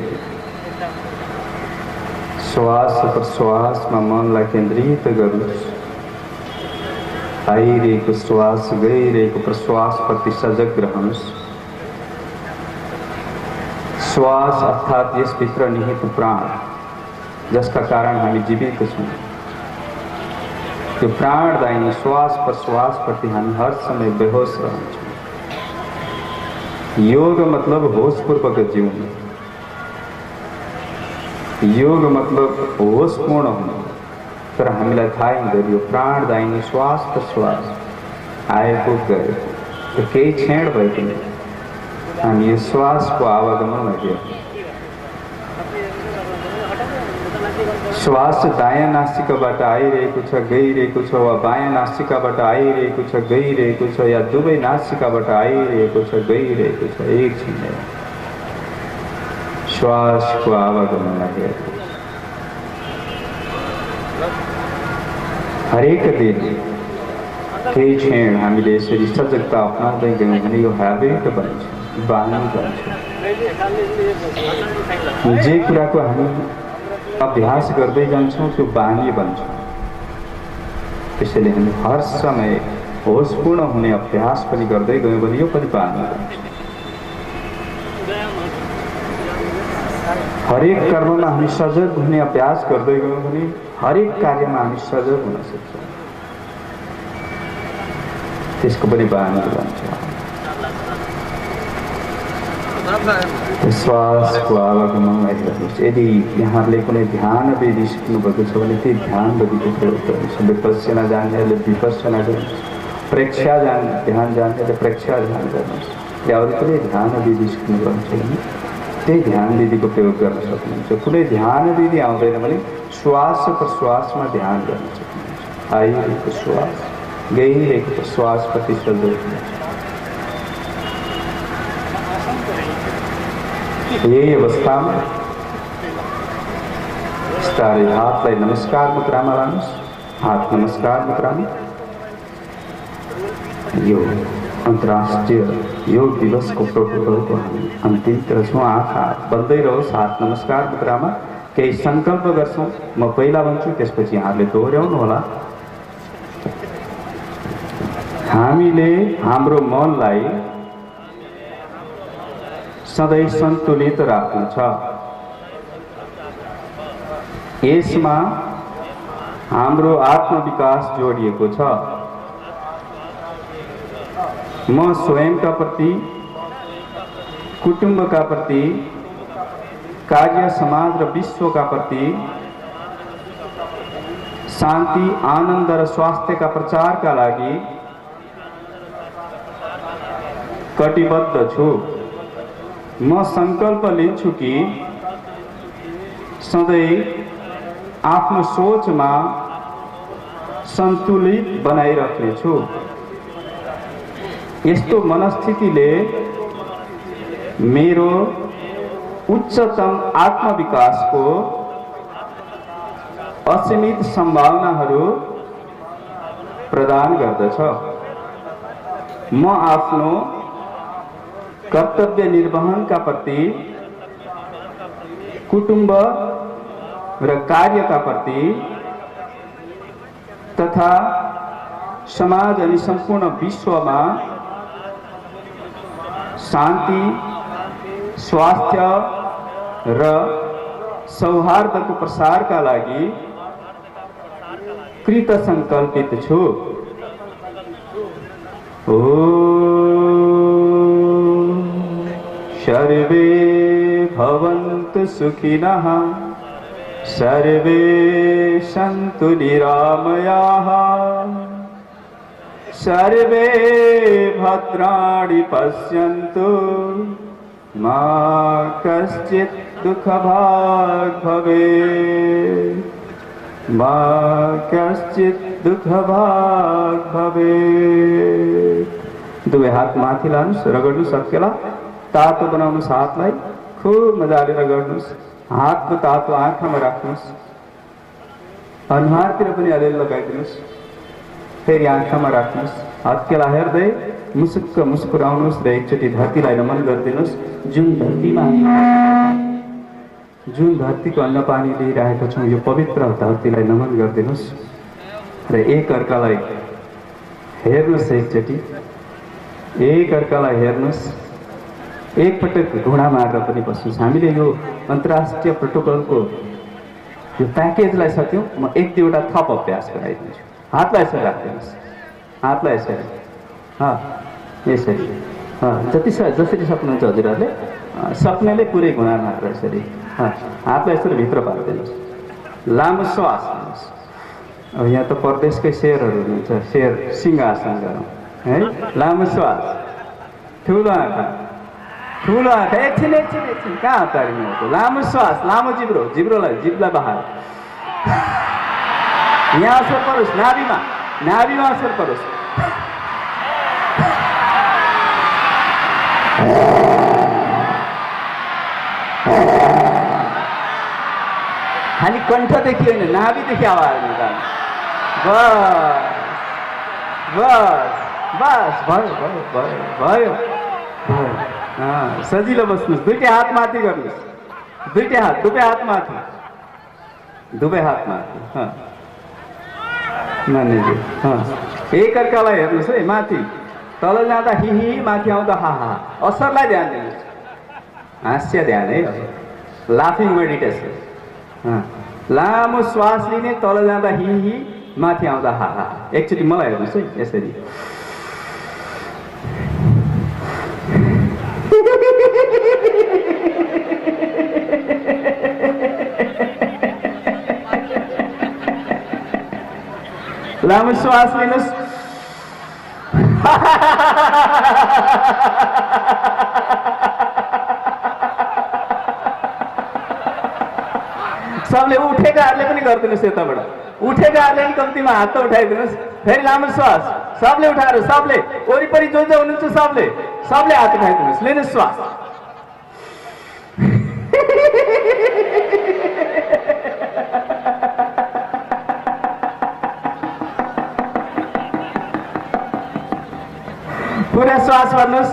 श्वास प्रश्वासमा मनलाई केन्द्रित गर्नुहोस्। आइरहेको श्वास गइरहेको प्रश्वास प्रति सजग रहनुहोस्। श्वास अर्थात् यसभित्र निहित प्राण जसका कारण हामी जीवित छौँ, त्यो प्राणदायी श्वास प्रश्वास प्रति हामी हर समय बेहोस रहन्छौँ। योग मतलब होशपूर्वक जीवन, योग मतलब होशपूर्ण हुनु। तर हामीलाई थाहै हुँदैन यो प्राणदायी श्वास प्रश्वास आएको गएको, त्यो केही क्षण भए पनि हामी यो श्वासको आवागमनलाई हेर्छौँ। श्वास दायाँ नासिकाबाट आइरहेको छ गइरहेको छ, वा बायाँ नासिकाबाट आइरहेको छ गइरहेको छ, या दुवै नासिकाबाट आइरहेको छ गइरहेको छ, एकछिन श्वासको आवागमनलाई हेर्नुहोस्। हरेक दिन केही क्षण हामीले यसरी सजगता अपनाउँदै गयौँ भने यो ह्याबिट बन्छ, बानी बन्छ। जे कुराको हामी अभ्यास गर्दै जान्छौँ त्यो बानी बन्छ। त्यसैले हामी हर समय होशपूर्ण हुने अभ्यास पनि गर्दै गयौँ भने यो पनि बानी बन्छ। हरेक कर्ममा हामी सजग हुने अभ्यास गर्दै गयौँ भने हरेक कार्यमा हामी सजग हुन सक्छौँ, त्यसको पनि बानी बन्छ। श्वासको आवागमनलाई हेर्नुहोस्। यदि यहाँहरूले कुनै ध्यान विधि सिक्नुभएको छ भने त्यही ध्यान विधिको प्रयोग गर्नुहोस्। विपश्यना जान्नेहरूले विपश्यना गर्नुहोस्, प्रेक्षा ध्यान जान्नेहरूले प्रेक्षा ध्यान गर्नुहोस्। या अरू कुनै ध्यान विधि सिक्नुभएको छ भने त्यही ध्यान विधिको प्रयोग गर्न सक्नुहुन्छ। कुनै ध्यान विधि आउँदैन भने श्वास प्रश्वासमा ध्यान गर्न सक्नुहुन्छ। आइरहेको श्वास गइरहेको प्रश्वास प्रति सजग हुनुहुन्छ। यही अवस्थामा बिस्तारै हातलाई नमस्कार मुद्रामा लानुहोस्। हात नमस्कार मुद्रामा। यो अन्तर्राष्ट्रिय योग दिवसको प्रोटोकलको हामी अन्तिमतिर छौँ। आँखा बन्दै रहोस्, हात नमस्कार मुद्रामा। केही सङ्कल्प गर्छौँ, म पहिला भन्छु, त्यसपछि यहाँहरूले दोहोऱ्याउनु होला। हामीले हाम्रो मनलाई सधैँ सन्तुलित राख्नु छ। यसमा हाम्रो आत्मविकास जोडिएको छ। म स्वयंका प्रति, कुटुम्बका प्रति, कार्य समाज र विश्वका प्रति शान्ति, आनन्द र स्वास्थ्यका प्रचारका लागि कटिबद्ध छु। म सङ्कल्प लिन्छु कि सधैँ आफ्नो सोचमा सन्तुलित बनाइराख्नेछु। यस्तो मनस्थितिले मेरो उच्चतम आत्मविकासको असीमित सम्भावनाहरू प्रदान गर्दछ। म आफ्नो कर्तव्य निर्वहनका प्रति, कुटुम्ब र कार्यका प्रति तथा समाज अनि सम्पूर्ण विश्वमा शान्ति, स्वास्थ्य र सौहार्दको प्रसारका लागि कृत सङ्कल्पित छु। सर्वे भवन्तु सुखिनः, सर्वे सन्तु निरामयाः, सर्वे भद्राणि पश्यन्तु, मा कश्चित् दुःखभाग् भवेत्, मा कश्चित् दुःखभाग् भवेत्। दुवै हात माथि लानुहोस्, रगड्नुहोस् अक्केला। तातो बनाउनुहोस्, हातलाई खुब मजाले रगड्नुहोस्। हातको तातो आँखामा राख्नुहोस्, अनुहारतिर पनि अलिअलि लगाइदिनुहोस्। फेरि आँखामा राख्नुहोस्, हत्केला हेर्दै मुसुक्क मुस्कुराउनुहोस् र एकचोटि धरतीलाई नमन गरिदिनुहोस्। जुन धरतीको अन्न पानी लिइरहेको छौँ यो पवित्र धरतीलाई नमन गरिदिनुहोस् र एक अर्कालाई हेर्नुहोस् एकचोटि, एकअर्कालाई हेर्नुहोस्, एकपटक घुँडा मारेर पनि बस्नुहोस्। हामीले यो अन्तर्राष्ट्रिय प्रोटोकलको यो प्याकेजलाई सक्यौँ। म एक दुईवटा थप अभ्यास गराइदिन्छु। हातलाई यसरी राखिदिनुहोस्, हातलाई यसरी, यसरी, जसरी सक्नुहुन्छ हजुरहरूले, सक्नेले पुरै घुँडा मारेर यसरी, हातलाई यसरी भित्र पारिदिनुहोस्। लामो श्वास लिनुहोस्। अब यहाँ त परदेशकै शेरहरू हुनुहुन्छ, शेर सिंहासन गरौँ है। लामो श्वास, ठुलो आँखा, ठुलो आँखा, एकछिन एकछिन एकछिन, कहाँ तारिनु हो? लामो श्वास, लामो जिब्रो, जिब्रोलाई बाहर, यहाँ असर परोस्, नाभिमा असर परोस्। खालि कण्ठदेखि होइन, नाभिदेखि आवाज निकाल्नु। बस भयो। सजिलो बस्नुहोस्। दुईटै हात माथि गर्नुहोस्, दुवै हात माथि, मान्यज्यू। एकअर्कालाई हेर्नुहोस् है, माथि तल जाँदा हि, माथि आउँदा हा। असरलाई ध्यान दिनुहोस्, हास्य ध्यान है, लाफिङ मेडिटेसन। लामो श्वास लिने, तल जाँदा हि, माथि आउँदा हा। एकचोटि मलाई हेर्नुहोस् है, यसरी। लामो श्वास लिनुहोस्। सबले उठेकाहरूले पनि गरिदिनुहोस् यताबाट, उठेकाहरूले पनि कम्तीमा हात त उठाइदिनुहोस्। फेरि लामो श्वास, सबले उठाएर, सबले वरिपरि जो हुनुहुन्छ सबले हात उठाइदिनुहोस्। लिनुहोस् श्वास। पुरा श्वास भर्नुहोस्।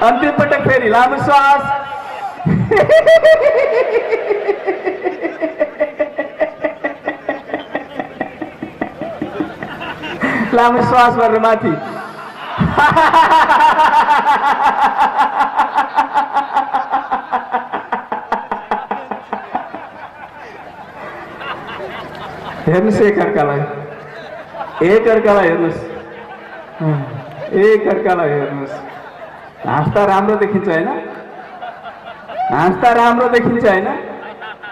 अन्तिम पटक फेरि लामो श्वास। लामो श्वास भरेर माथि। हेर्नुहोस् एकअर्कालाई हेर्नुहोस्, एकअर्कालाई हेर्नुहोस्। हाँस्दा राम्रो देखिन्छ होइन?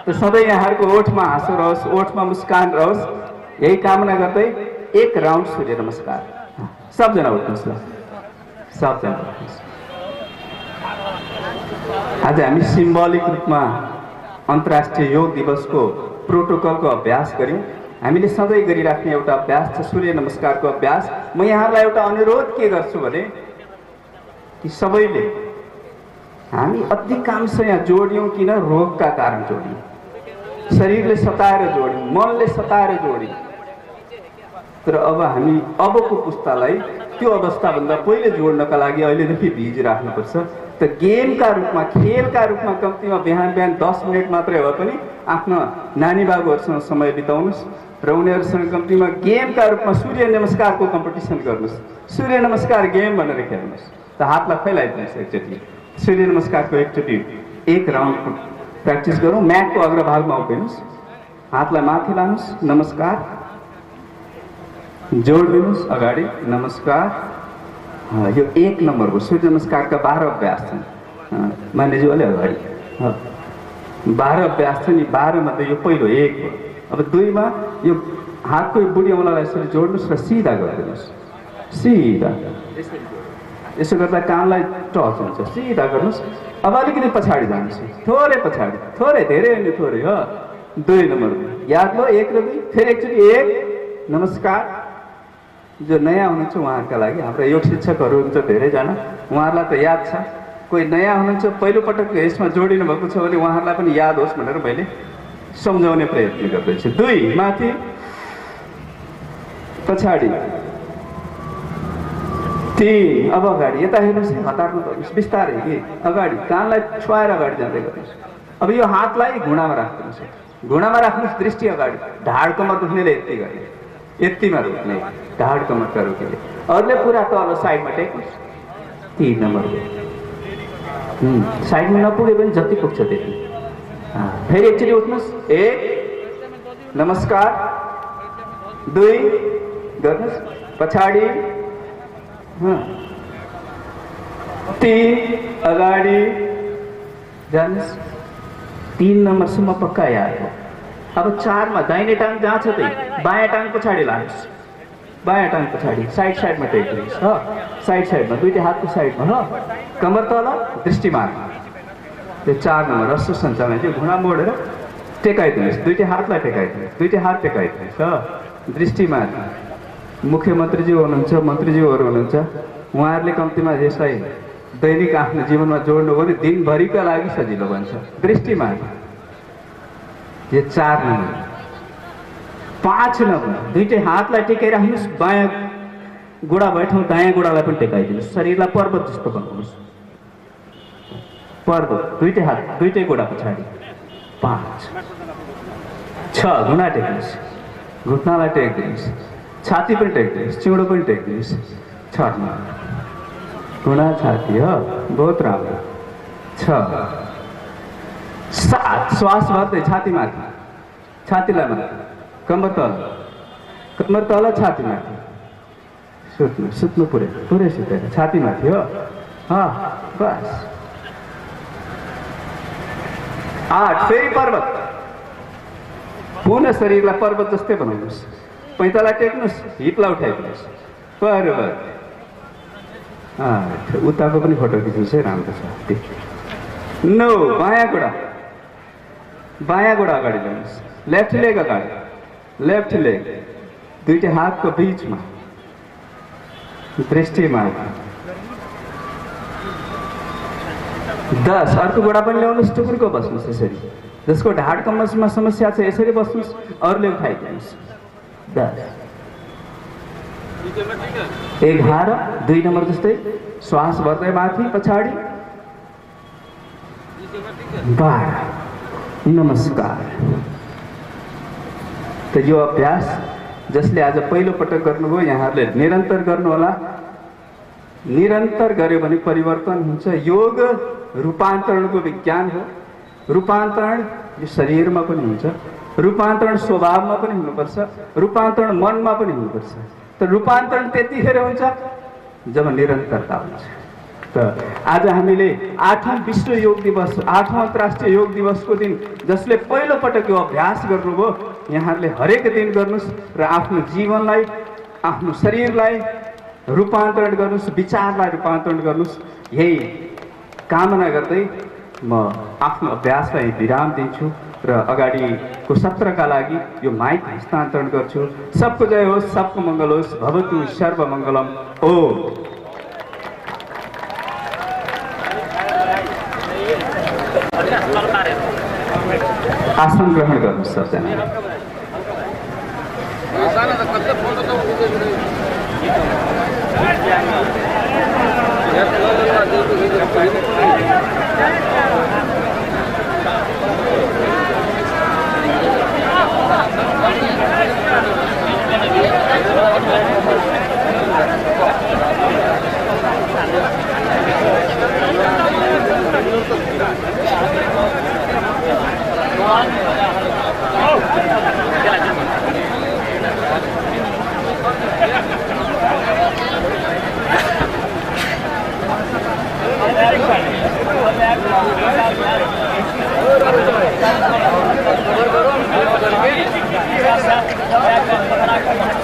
त सधैँ यहाँहरूको ओठमा हाँसो रहोस्, ओठमा मुस्कान रहोस्। यही कामना गर्दै एक राउन्ड सूर्य नमस्कार। सबजना उठ्नुहोस् ल, सबजना उठ्नुहोस्। आज हामी सिम्बोलिक रूपमा अन्तर्राष्ट्रिय योग दिवसको प्रोटोकलको अभ्यास गऱ्यौँ। हामीले सधैँ गरिराख्ने एउटा अभ्यास छ सूर्य नमस्कारको अभ्यास। म यहाँहरूलाई एउटा अनुरोध के गर्छु भने कि सबैले हामी अधिकांश यहाँ जोड्यौँ किन? रोगका कारण जोड्यौँ, शरीरले सताएर जोड्यौँ, मनले सताएर जोड्यौँ। तर अब हामी अबको पुस्तालाई त्यो अवस्थाभन्दा पहिले जोड्नका लागि अहिलेदेखि भिज राख्नुपर्छ। त गेमका रूपमा, खेलका रूपमा कम्तीमा बिहान 10 मिनट मात्रै भए पनि आफ्नो नानी बाबुहरूसँग समय बिताउनुहोस् र उनीहरूसँग कम्तीमा गेमका रूपमा सूर्य नमस्कारको कम्पिटिसन गर्नुहोस्। सूर्य नमस्कार गेम भनेर खेल्नुहोस्। त हातलाई फैलाइदिनुहोस् एकचोटि। सूर्य नमस्कारको एकचोटि एक राउन्ड प्र्याक्टिस गरौँ। म्याटको अग्रभागमा उभिनुहोस्, हातलाई माथि लानुहोस्, नमस्कार जोडिदिनुहोस् अगाडि, नमस्कार। यो 1 नम्बर हो। सूर्य नमस्कारका 12 अभ्यास छन्। मान्यज्यू अलि अगाडि 12 अभ्यास छन्। यी 12 मध्ये यो पहिलो 1 हो। अब 2 मा यो हातको बुढी औँलालाई यसरी जोड्नुहोस् र सिधा गरिदिनुहोस्। सिधा यसो गर्दा कानलाई टच हुन्छ। सिधा गर्नुहोस्। अब अलिकति पछाडि जानुहोस्, थोरै पछाडि, थोरै, धेरै होइन, थोरै हो। 2 नम्बर याद लो, 1 र 2। फेरि एकचोटि 1 नमस्कार। जो नयाँ हुनुहुन्छ उहाँहरूका लागि, हाम्रा योग शिक्षकहरू हुन्छ धेरैजना, उहाँहरूलाई त याद छ। कोही नयाँ हुनुहुन्छ, पहिलोपटक यसमा जोडिनु भएको छ भने उहाँहरूलाई पनि याद होस् भनेर मैले सम्झाउने प्रयत्न गर्दैछु। 2 माथि, पछाडि, 3 अब अगाडि। यता हेर्नुहोस्, हतार्नु पर्नुहोस्, बिस्तारै कि अगाडि, कानलाई छुवाएर अगाडि जाँदै गर्नुहोस्। अब यो हातलाई घुँडामा राख्नुहोस्, घुँडामा राख्नुहोस्, दृष्टि अगाडि, ढाड कमर दुख्नेले यति गरे, यतिमा रोक्ने, ढाड कमरका रोक्ने, अरूले पुरा तल साइडमा टेक्नुहोस्। 3 नम्बर साइडमा नपुगे पनि जति पुग्छ त्यति। फेरि एकचोटि उठ्नुहोस्, 1 नमस्कार, 2 गर्नुहोस् पछाडि, 3 अगाडि जानुहोस्। 3 नम्बरसम्म पक्का याद हो। अब 4 मा दाहिने टाङ जहाँ छ त्यही बायाँ टाङ पछाडि लानुहोस्, बायाँ टाङ पछाडि, साइडमा टेक्नुहोस्। साइडमा दुईटै हातको साइडमा, कमर तल, दृष्टिमान। त्यो 4 नम्बर रस्सो सञ्चालन त्यो घुँडा मोडेर टेकाइदिनुहोस्, दुईटै हातलाई टेकाइदिनुहोस्, दुईटै हात टेकाइदिनुहोस्। दृष्टिमान मुख्यमन्त्रीज्यू हुनुहुन्छ, मन्त्रीज्यूहरू हुनुहुन्छ, उहाँहरूले कम्तीमा यसलाई दैनिक आफ्नो जीवनमा जोड्नु हो भने दिनभरिका लागि सजिलो बन्छ। दृष्टिमान यो 4 नम्बर। 5 नम्बर दुईटै हातलाई टेकाइराख्नुहोस्, बायाँ गोडा बैठाउँ, दायाँ गोडालाई पनि टेकाइदिनुहोस्, शरीरलाई पर्वत जस्तो बनाउनुहोस्, पर्वत, दुईटै हात दुईटै गोडा पछाडि। 5 6 घुँडा टेक्नुहोस्, घुट्नालाई टेक्दिनुहोस्, छाती पनि टेक्दिनुहोस्, चिउँडो पनि टेक्दिनुहोस्। 6 नम्बर घुँडा छाती हो, बहुत राम्रो। 6 7 श्वास भर्दै छाती माथि, छातीलाई माथि, कमर तल, छाती माथि, सुत्नु पुरै सुतेर छाती माथि हो। बस। 8 फेरि पर्वत, पुनः शरीरलाई पर्वत जस्तै बनाउनुहोस्, पैताला टेक्नुहोस्, हिपलाई उठाइदिनुहोस्, पर्वत। उताको पनि फोटो खिच्नुहोस् है, राम्रो छ। 9 बायाँ गोडा अगाडि ल्याउनुहोस्, लेफ्ट लेग अगाडि, लेफ्ट लेग दुईटै हातको बिचमा, दृष्टिमा। 10 अर्को गोडा पनि ल्याउनुहोस्, टुक्रुको बस्नुहोस् यसरी, जसको ढाड कमरमा समस्या छ यसरी बस्नुहोस्, अरूले उठाइदिनुहोस्। 10 11 2 नम्बर जस्तै श्वास भर्दै माथि पछाडि। 12 नमस्कार। त यो अभ्यास जसले आज पहिलो पटक गर्नुभयो यहाँहरूले निरन्तर गर्नुहोला। निरन्तर गर्यो भने परिवर्तन हुन्छ। योग रूपान्तरणको विज्ञान हो। रूपान्तरण यो शरीरमा पनि हुन्छ, रूपान्तरण स्वभावमा पनि हुनुपर्छ, रूपान्तरण मनमा पनि हुनुपर्छ। त रूपान्तरण त्यतिखेर हुन्छ जब निरन्तरता हुन्छ। त आज हामीले 8औं विश्व योग दिवस, 8औं अन्तर्राष्ट्रिय योग दिवसको दिन जसले पहिलो पटक यो अभ्यास गर्नुभयो, यहाँहरूले हरेक दिन गर्नुहोस् र आफ्नो जीवनलाई, आफ्नो शरीरलाई रूपान्तरण गर्नुहोस्, विचारलाई रूपान्तरण गर्नुहोस्। यही कामना गर्दै म आफ्नो अभ्यासलाई विराम दिन्छु र अगाडिको सत्रका लागि यो माइक हस्तान्तरण गर्छु। सबको जय होस्, सबको मङ्गल होस्, भवतु सर्वमङ्गलम। ओम। आसन ग्रहण गर्नुहोस् सबजना।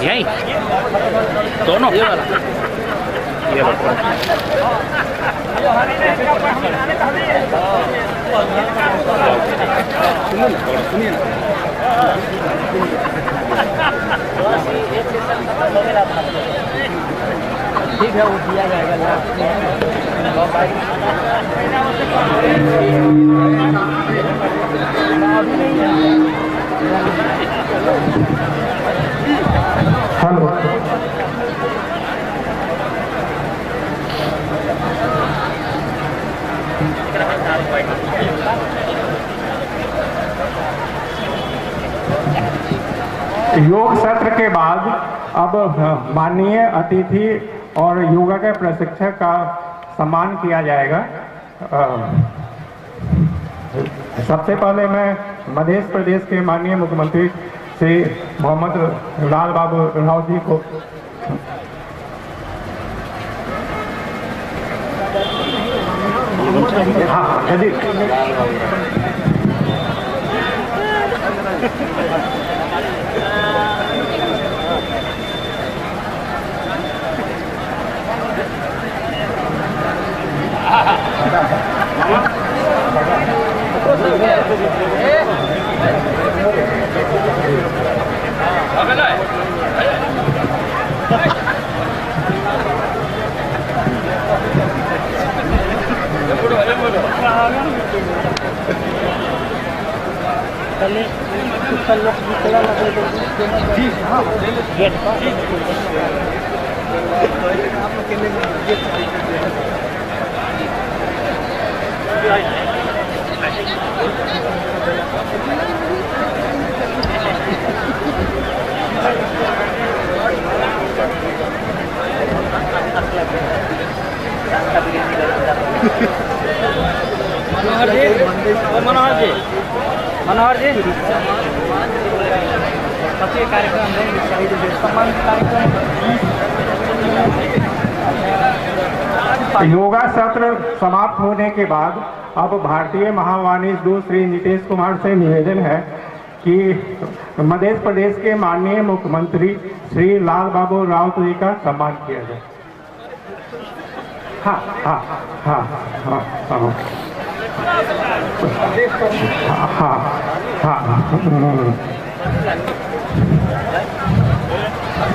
यही दोनों ये वाला सुनिए ना ठीक है, वो दिया जाएगा। हेलो, योग सत्र के बाद अब माननीय अतिथि और योगा के प्रशिक्षक का सम्मान किया जाएगा। सबसे पहले मैं मध्य प्रदेश के माननीय मुख्यमंत्री श्री मोहम्मद लाल बाबू राउत जी को हाँ जी मनोहर जी कार्यक्रम सम्मान कार्यक्रम। योगा सत्र समाप्त होने के बाद अब भारतीय महावाणी श्री नीतीश कुमार से निवेदन है कि मध्य प्रदेश के माननीय मुख्यमंत्री श्री लाल बाबू राउत जी का सम्मान किया जाए। हाँ हाँ हाँ हाँ हाँ हाँ हाँ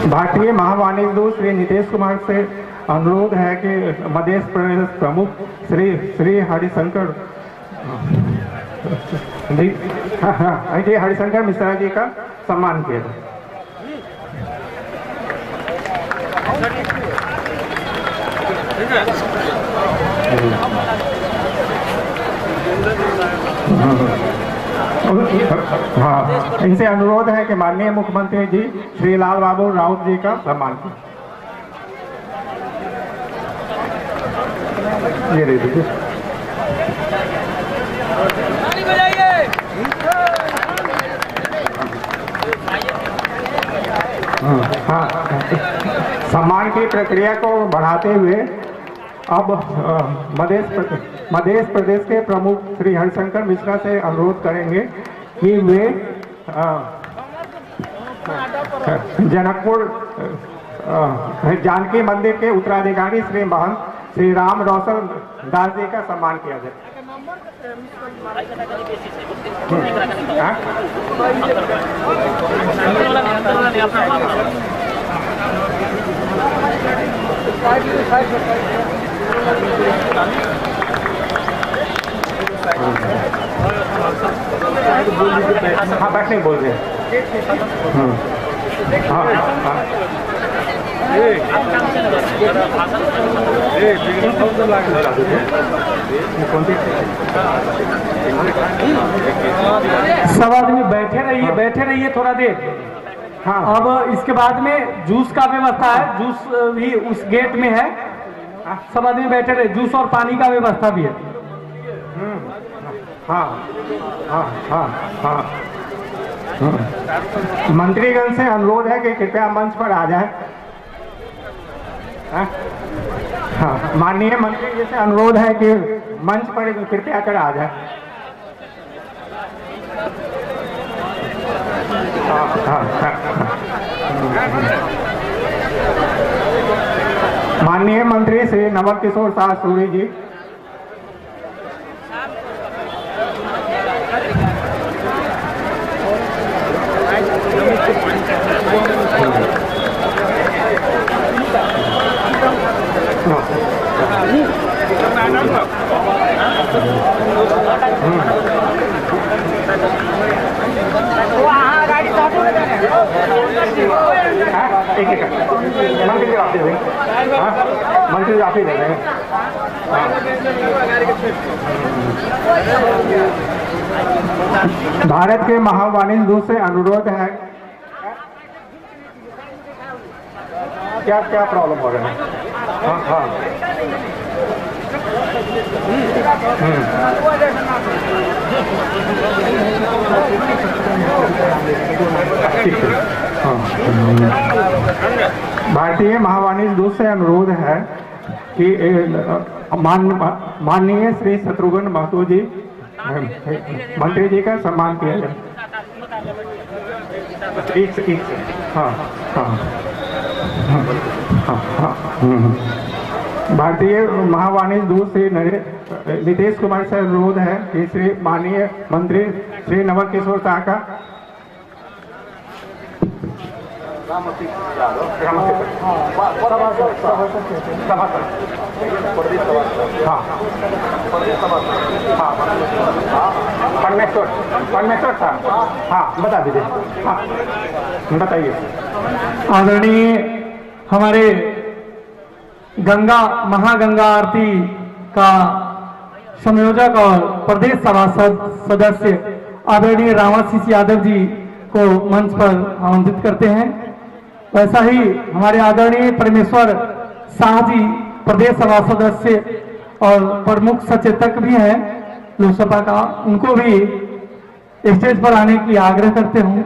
भारतीय महावाणी श्री नीतीश कुमार से अनुरोध है कि मध्य प्रदेश प्रमुख श्री हरिशंकर जी हरिशंकर मिश्रा जी का सम्मान किया जाए। हाँ, इनसे अनुरोध है कि माननीय मुख्यमंत्री जी श्री लाल बाबू राउत जी का सम्मान करें। ये दे दीजिए। हाँ, सम्मान की प्रक्रिया को बढ़ाते हुए अब मध्य प्रदेश के प्रमुख श्री हरिशंकर मिश्रा से अनुरोध करेंगे कि वे जनकपुर जानकी मंदिर के उत्तराधिकारी श्री महंत श्री राम रोशन दास जी का सम्मान किया जाए। हाँ बैठने बोल रहे हैं। हाँ हाँ सब आदमी बैठे रहिए थोड़ा देर। हाँ अब इसके बाद में जूस का व्यवस्था है, जूस भी उस गेट में है। सब आदमी बैठे रहे, जूस और पानी का व्यवस्था भी है। हाँ हाँ हाँ हाँ मंत्रीगण से अनुरोध है कि कृपया मंच पर आ जाए। हाँ माननीय मंत्री जी से अनुरोध है कि मंच पर कृपया कर आ जाए। हाँ हाँ हाँ माननीय मंत्री श्री नवल किशोर शाह सूरी जी। मंत्री आप दे देंगे। मंत्री आप ही दे देंगे। भारत के महावाणी दूत से अनुरोध है क्या क्या प्रॉब्लम हो रहा है? हाँ हाँ ठीक है। हाँ भारतीय महावाणी दूत से अनुरोध है कि माननीय श्री शत्रुघ्न महतो जी मंत्री जी का सम्मान किया जाए। एक हाँ हाँ हाँ हाँ भारतीय महावाणी दूत श्री नीतीश कुमार से अनुरोध है कि श्री माननीय मंत्री श्री नवल किशोर शाह का परमेश्वर साहब हाँ बता दीजिए। हाँ बताइए। आदरणीय हमारे महागंगा आरती का संयोजक और प्रदेश सभा सदस्य आदरणीय रामाशीष यादव जी को मंच पर आमंत्रित करते हैं। वैसा ही हमारे आदरणीय परमेश्वर शाह जी प्रदेश सभा सदस्य और प्रमुख सचेतक भी हैं लोकसभा का, उनको भी स्टेज पर आने की आग्रह करते हूँ।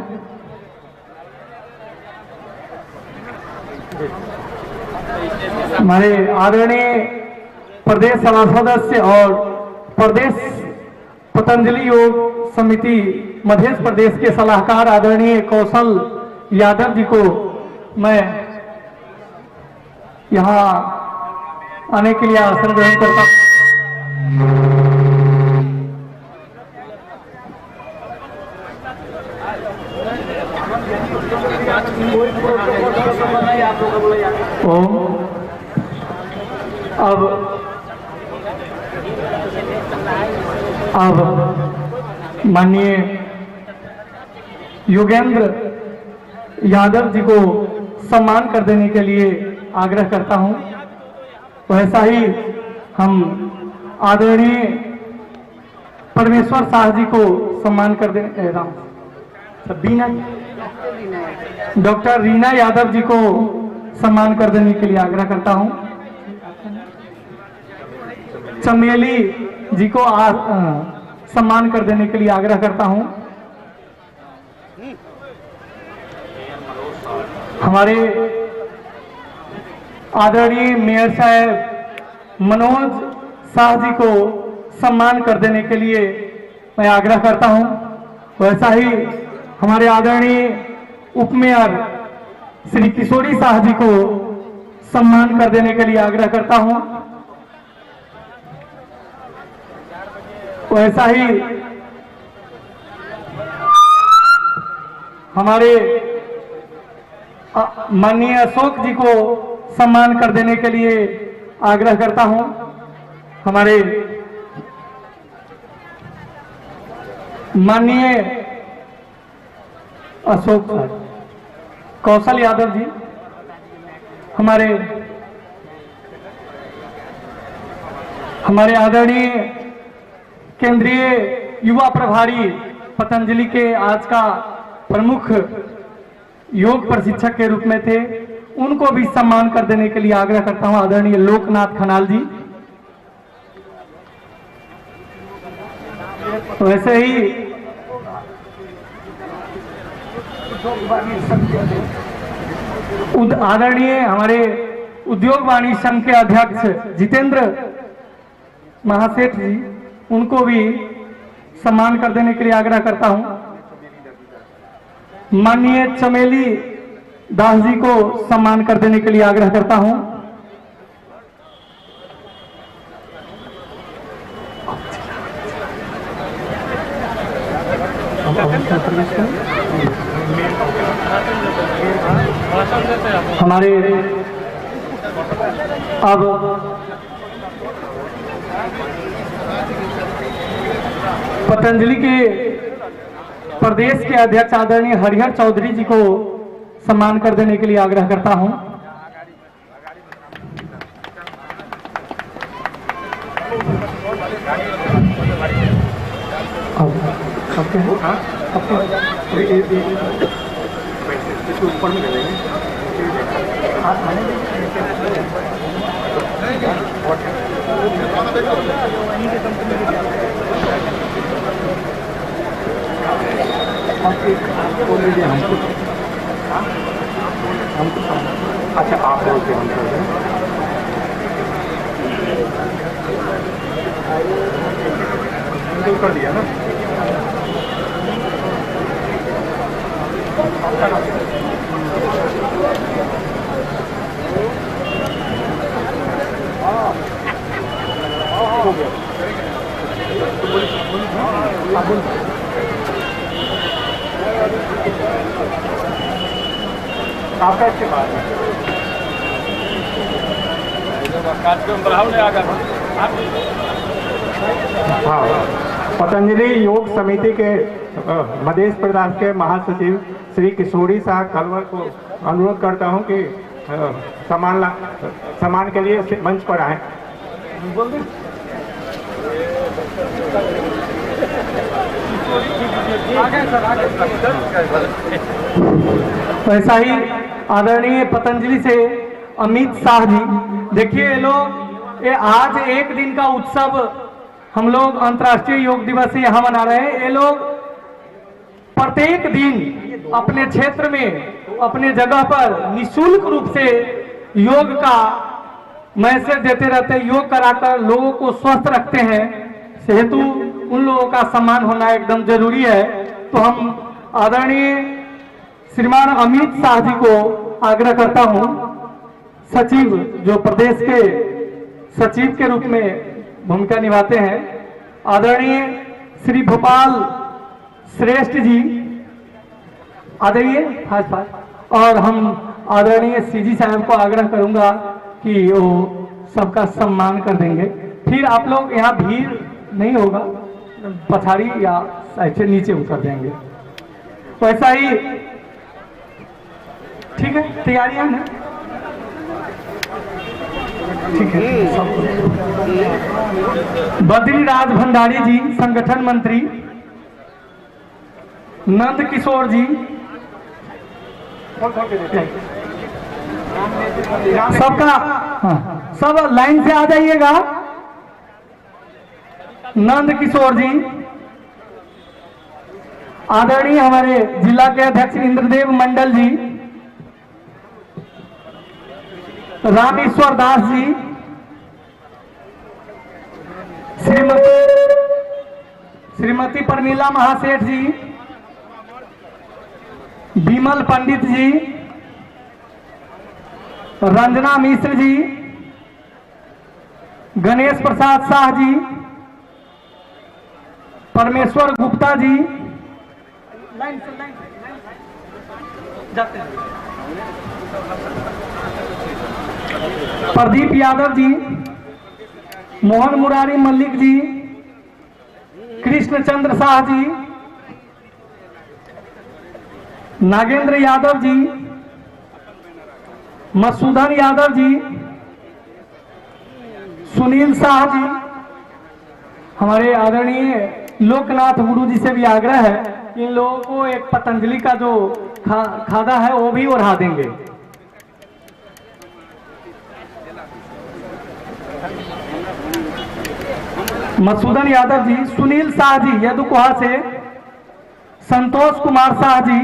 हमारे आदरणीय प्रदेश सभा सदस्य और प्रदेश पतंजलि योग समिति मध्य प्रदेश के सलाहकार आदरणीय कौशल यादव जी को मैं यहाँ आने के लिए आसन ग्रहण करता हूँ। अब माननीय योगेंद्र यादव जी को सम्मान कर देने के लिए आग्रह करता हूं। वैसा ही हम आदरणीय परमेश्वर शाह जी को सम्मान कर देने डॉक्टर रीना यादव जी को सम्मान कर देने के लिए आग्रह करता हूं। चमेली जी को सम्मान कर देने के लिए आग्रह करता हूं। हमारे आदरणीय मेयर साहब मनोज शाह जी को सम्मान कर देने के लिए मैं आग्रह करता हूं। वैसा ही हमारे आदरणीय उपमेयर श्री किशोरी शाह जी को सम्मान कर देने के लिए आग्रह करता हूं। वैसा ही हमारे माननीय अशोक जी को सम्मान कर देने के लिए आग्रह करता हूं। हमारे माननीय अशोक कौशल यादव जी, हमारे आदरणीय केंद्रीय युवा प्रभारी पतंजलि के आज का प्रमुख योग प्रशिक्षक के रूप में थे, उनको भी सम्मान कर देने के लिए आग्रह करता हूं। आदरणीय लोकनाथ खनाल जी। वैसे ही आदरणीय हमारे उद्योग वाणी संघ के अध्यक्ष जितेंद्र महासेठ जी, उनको भी सम्मान कर देने के लिए आग्रह करता हूं। माननीय चमेली दास जी को सम्मान कर देने के लिए आग्रह करता हूं। हमारे अब पतंजलि के प्रदेश के अध्यक्ष आदरणीय हरिहर चौधरी जी को सम्मान कर देने के लिए आग्रह करता हूं। ऊपर में अच्छा आप बोलते हैं कर दिया ना। आपका अच्छी बात है। कार्यक्रम बढ़ाने आ गया। हाँ, पतंजलि योग समिति के मध्य प्रदेश के महासचिव श्री किशोरी शाह कलवर को अनुरोध करता हूं कि सम्मान के लिए मंच पर आए। वैसा ही आदरणीय पतंजलि से अमित शाह जी, देखिए ये लोग ये आज एक दिन का उत्सव हम लोग अंतर्राष्ट्रीय योग दिवस यहाँ मना रहे हैं। ये लोग प्रत्येक दिन अपने क्षेत्र में अपने जगह पर निःशुल्क रूप से योग का मैसेज देते रहते हैं। योग कराकर लोगों को स्वस्थ रखते हैं, सेहेतु उन लोगों का सम्मान होना एकदम जरूरी है। तो हम आदरणीय श्रीमान अमित शाह जी को आग्रह करता हूं, सचिव जो प्रदेश के सचिव के रूप में भूमिका निभाते हैं, आदरणीय श्री भोपाल श्रेष्ठ जी आ जाइए फास्ट फास्ट। और हम आदरणीय सीजी साहब को आग्रह करूंगा कि वो सबका सम्मान कर देंगे। फिर आप लोग यहाँ भीड़ नहीं होगा, पछाड़ी या साइड से नीचे उतर जाएंगे। वैसा ही ठीक है, तैयारियां हैं ठीक है। बद्रीराज भंडारी जी संगठन मंत्री, नंद किशोर जी, सबका सब लाइन से आ जाइएगा। नंद किशोर जी, आदरणीय हमारे जिला के अध्यक्ष इंद्रदेव मंडल जी, रामेश्वर दास जी, श्रीमती परमीला महासेठ जी, विमल पंडित जी, रंजना मिश्र जी, गणेश प्रसाद शाह जी, परमेश्वर गुप्ता जी, प्रदीप यादव जी, मोहन मुरारी मल्लिक जी, कृष्णचंद्र शाह जी, नागेंद्र यादव जी, मसूदन यादव जी, सुनील शाह जी। हमारे आदरणीय लोकनाथ गुरु जी से भी आग्रह है, इन लोगों को एक पतंजलि का जो खादा है वो भी ओढ़ा देंगे। मसूदन यादव जी, सुनील शाह जी यदुकुहा से, संतोष कुमार शाह जी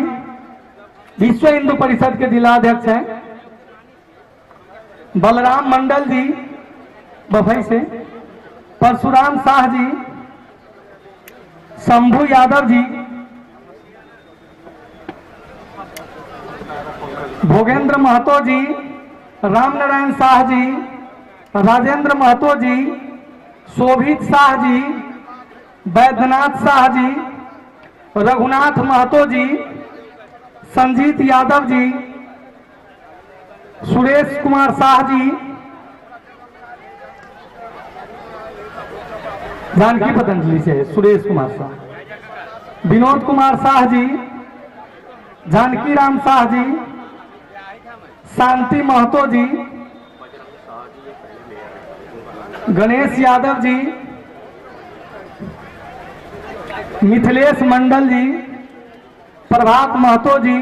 विश्व हिंदू परिषद के जिला अध्यक्ष हैं, बलराम मंडल जी बफई से, परशुराम शाह जी, शंभू यादव जी, भोगेंद्र महतो जी, रामनारायण शाह जी, राजेंद्र महतो जी, शोभित शाह जी, वैद्यनाथ शाह जी, रघुनाथ महतो जी, संजीत यादव जी, सुरेश कुमार शाह जी, जानकी पतंजलि से सुरेश कुमार शाह, विनोद कुमार शाह जी, जानकी राम शाह जी, शांति महतो जी, गणेश यादव जी, मिथिलेश मंडल जी, प्रभात महतो जी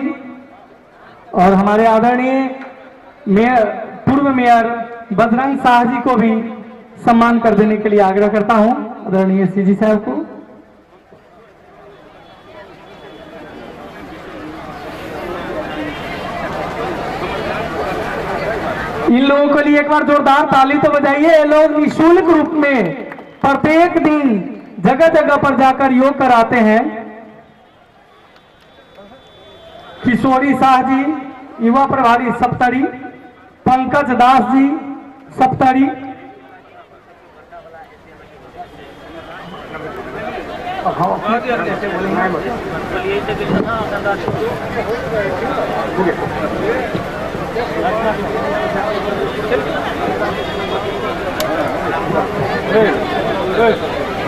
और हमारे आदरणीय मेयर पूर्व मेयर बजरंग शाह जी को भी सम्मान कर देने के लिए आग्रह करता हूं, आदरणीय सीजी साहब को। इन लोगों के लिए एक बार जोरदार ताली तो बजाइए। ये लोग निःशुल्क रूप में प्रत्येक दिन जगह जगह पर जाकर योग कराते हैं। किशोरी शाह जी युवा प्रभारी सप्तरी, पंकज दास जी सप्तरी,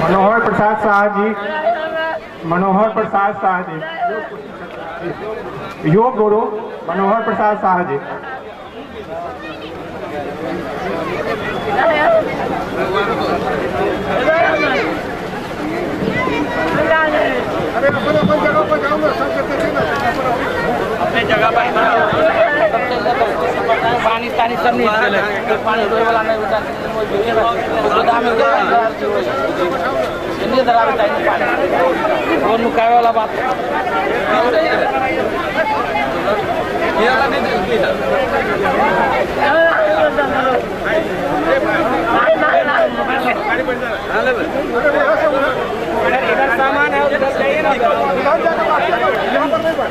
मनोहर प्रसाद शाह जी, मनोहर प्रसाद शाह जी, योग गुरु मनोहर प्रसाद शाह जी। अरे अपन जगह पर जाऊंगा, सब अपने जगह पर पानी तानी सब नहीं चले, पानी रोए वाला नहीं होता, गोदाम में नहीं दरा बताइए पानी वो नुकाए वाला बात इधर सामान है उधर चाहिए ना, यहाँ पर नहीं पड़।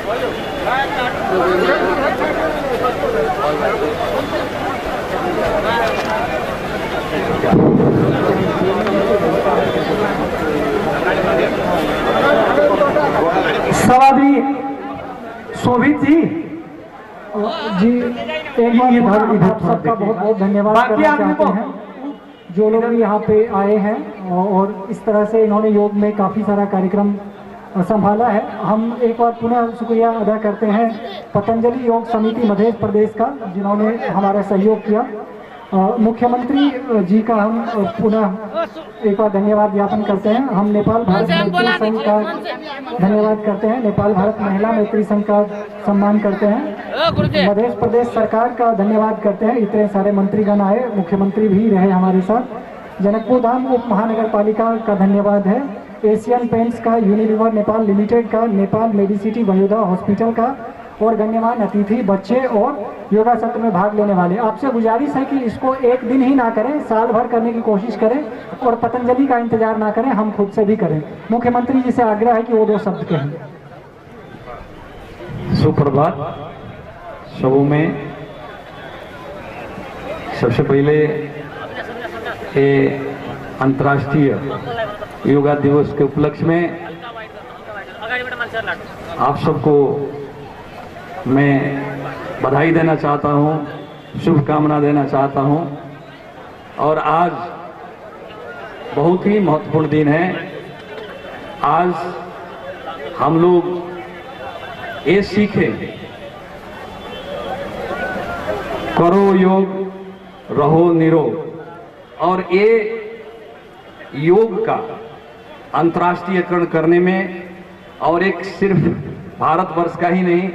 सवादी शोभित जी जी एक बार आप सबका बहुत बहुत धन्यवाद करना चाहते हैं जो लोग यहाँ पे आए हैं और इस तरह से इन्होंने योग में काफ़ी सारा कार्यक्रम संभाला है। हम एक बार पुनः शुक्रिया अदा करते हैं पतंजलि योग समिति मध्य प्रदेश का जिन्होंने हमारा सहयोग किया। मुख्यमंत्री जी का हम पुनः एक बार धन्यवाद ज्ञापन करते हैं। हम नेपाल भारत मैत्री संघ का धन्यवाद करते हैं, नेपाल भारत महिला मैत्री संघ का सम्मान करते हैं, मध्य प्रदेश सरकार का धन्यवाद करते हैं। इतने सारे मंत्रीगण आए, मुख्यमंत्री भी रहे हमारे साथ। जनकपुर धाम उप महानगर पालिका का धन्यवाद है, एशियन पेंट्स का, यूनिलीवर नेपाल लिमिटेड का, नेपाल मेडिसिटी वयोधा हॉस्पिटल का और गण्यमान अतिथि, बच्चे और योगा सत्र में भाग लेने वाले। आपसे गुजारिश है कि इसको एक दिन ही ना करें, साल भर करने की कोशिश करें और पतंजलि का इंतजार ना करें, हम खुद से भी करें। मुख्यमंत्री जी से आग्रह है कि वो 2 शब्द कहें। सुप्रभात सबों में। सबसे पहले ये अंतर्राष्ट्रीय योगा दिवस के उपलक्ष्य में आप सबको मैं बधाई देना चाहता हूँ, शुभकामना देना चाहता हूँ। और आज बहुत ही महत्वपूर्ण दिन है। आज हम लोग ये सीखें, करो योग रहो निरोग। और ये योग का अंतर्राष्ट्रीयकरण करने में और एक सिर्फ भारतवर्ष का ही नहीं,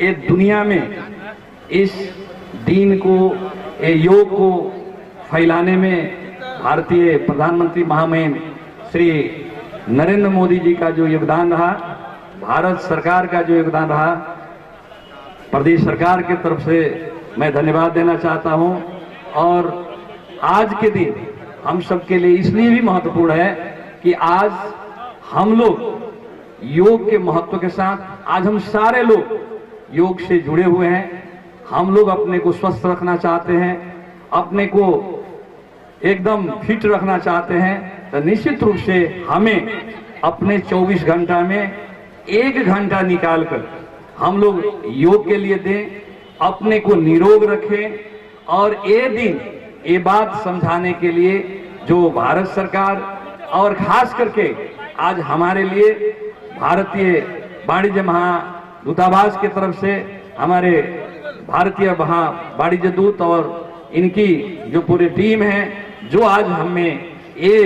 ये दुनिया में इस दीन को, ये योग को फैलाने में भारतीय प्रधानमंत्री महामहिम श्री नरेंद्र मोदी जी का जो योगदान रहा, भारत सरकार का जो योगदान रहा, प्रदेश सरकार की तरफ से मैं धन्यवाद देना चाहता हूं। और आज के दिन हम सबके लिए इसलिए भी महत्वपूर्ण है कि आज हम लोग योग के महत्व के साथ, आज हम सारे लोग योग से जुड़े हुए हैं। हम लोग अपने को स्वस्थ रखना चाहते हैं, अपने को एकदम फिट रखना चाहते हैं, तो निश्चित रूप से हमें अपने 24 घंटा में 1 घंटा निकालकर हम लोग योग के लिए दें, अपने को निरोग रखें। और ये दिन, ये बात समझाने के लिए जो भारत सरकार और खास करके आज हमारे लिए भारतीय वाणिज्य महादूतावास की तरफ से हमारे भारतीय वाणिज्य दूत और इनकी जो पूरी टीम है, जो आज हमें ये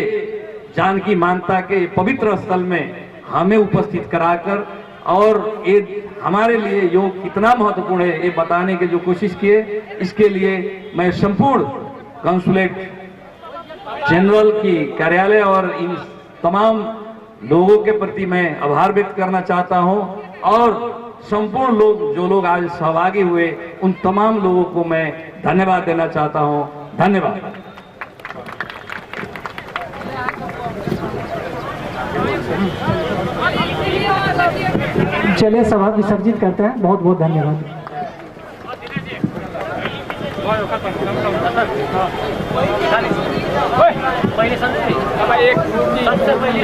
जानकी मानता के पवित्र स्थल में हमें उपस्थित कराकर और ये हमारे लिए योग कितना महत्वपूर्ण है ये बताने की जो कोशिश किए, इसके लिए मैं संपूर्ण कंसुलेट जनरल की कार्यालय और इन तमाम लोगों के प्रति मैं आभार व्यक्त करना चाहता हूं और संपूर्ण लोग जो लोग आज सहभागी हुए उन तमाम लोगों को मैं धन्यवाद देना चाहता हूं। धन्यवाद। चलिए सभा विसर्जित करते हैं। बहुत बहुत धन्यवाद। पहले सबसे पहले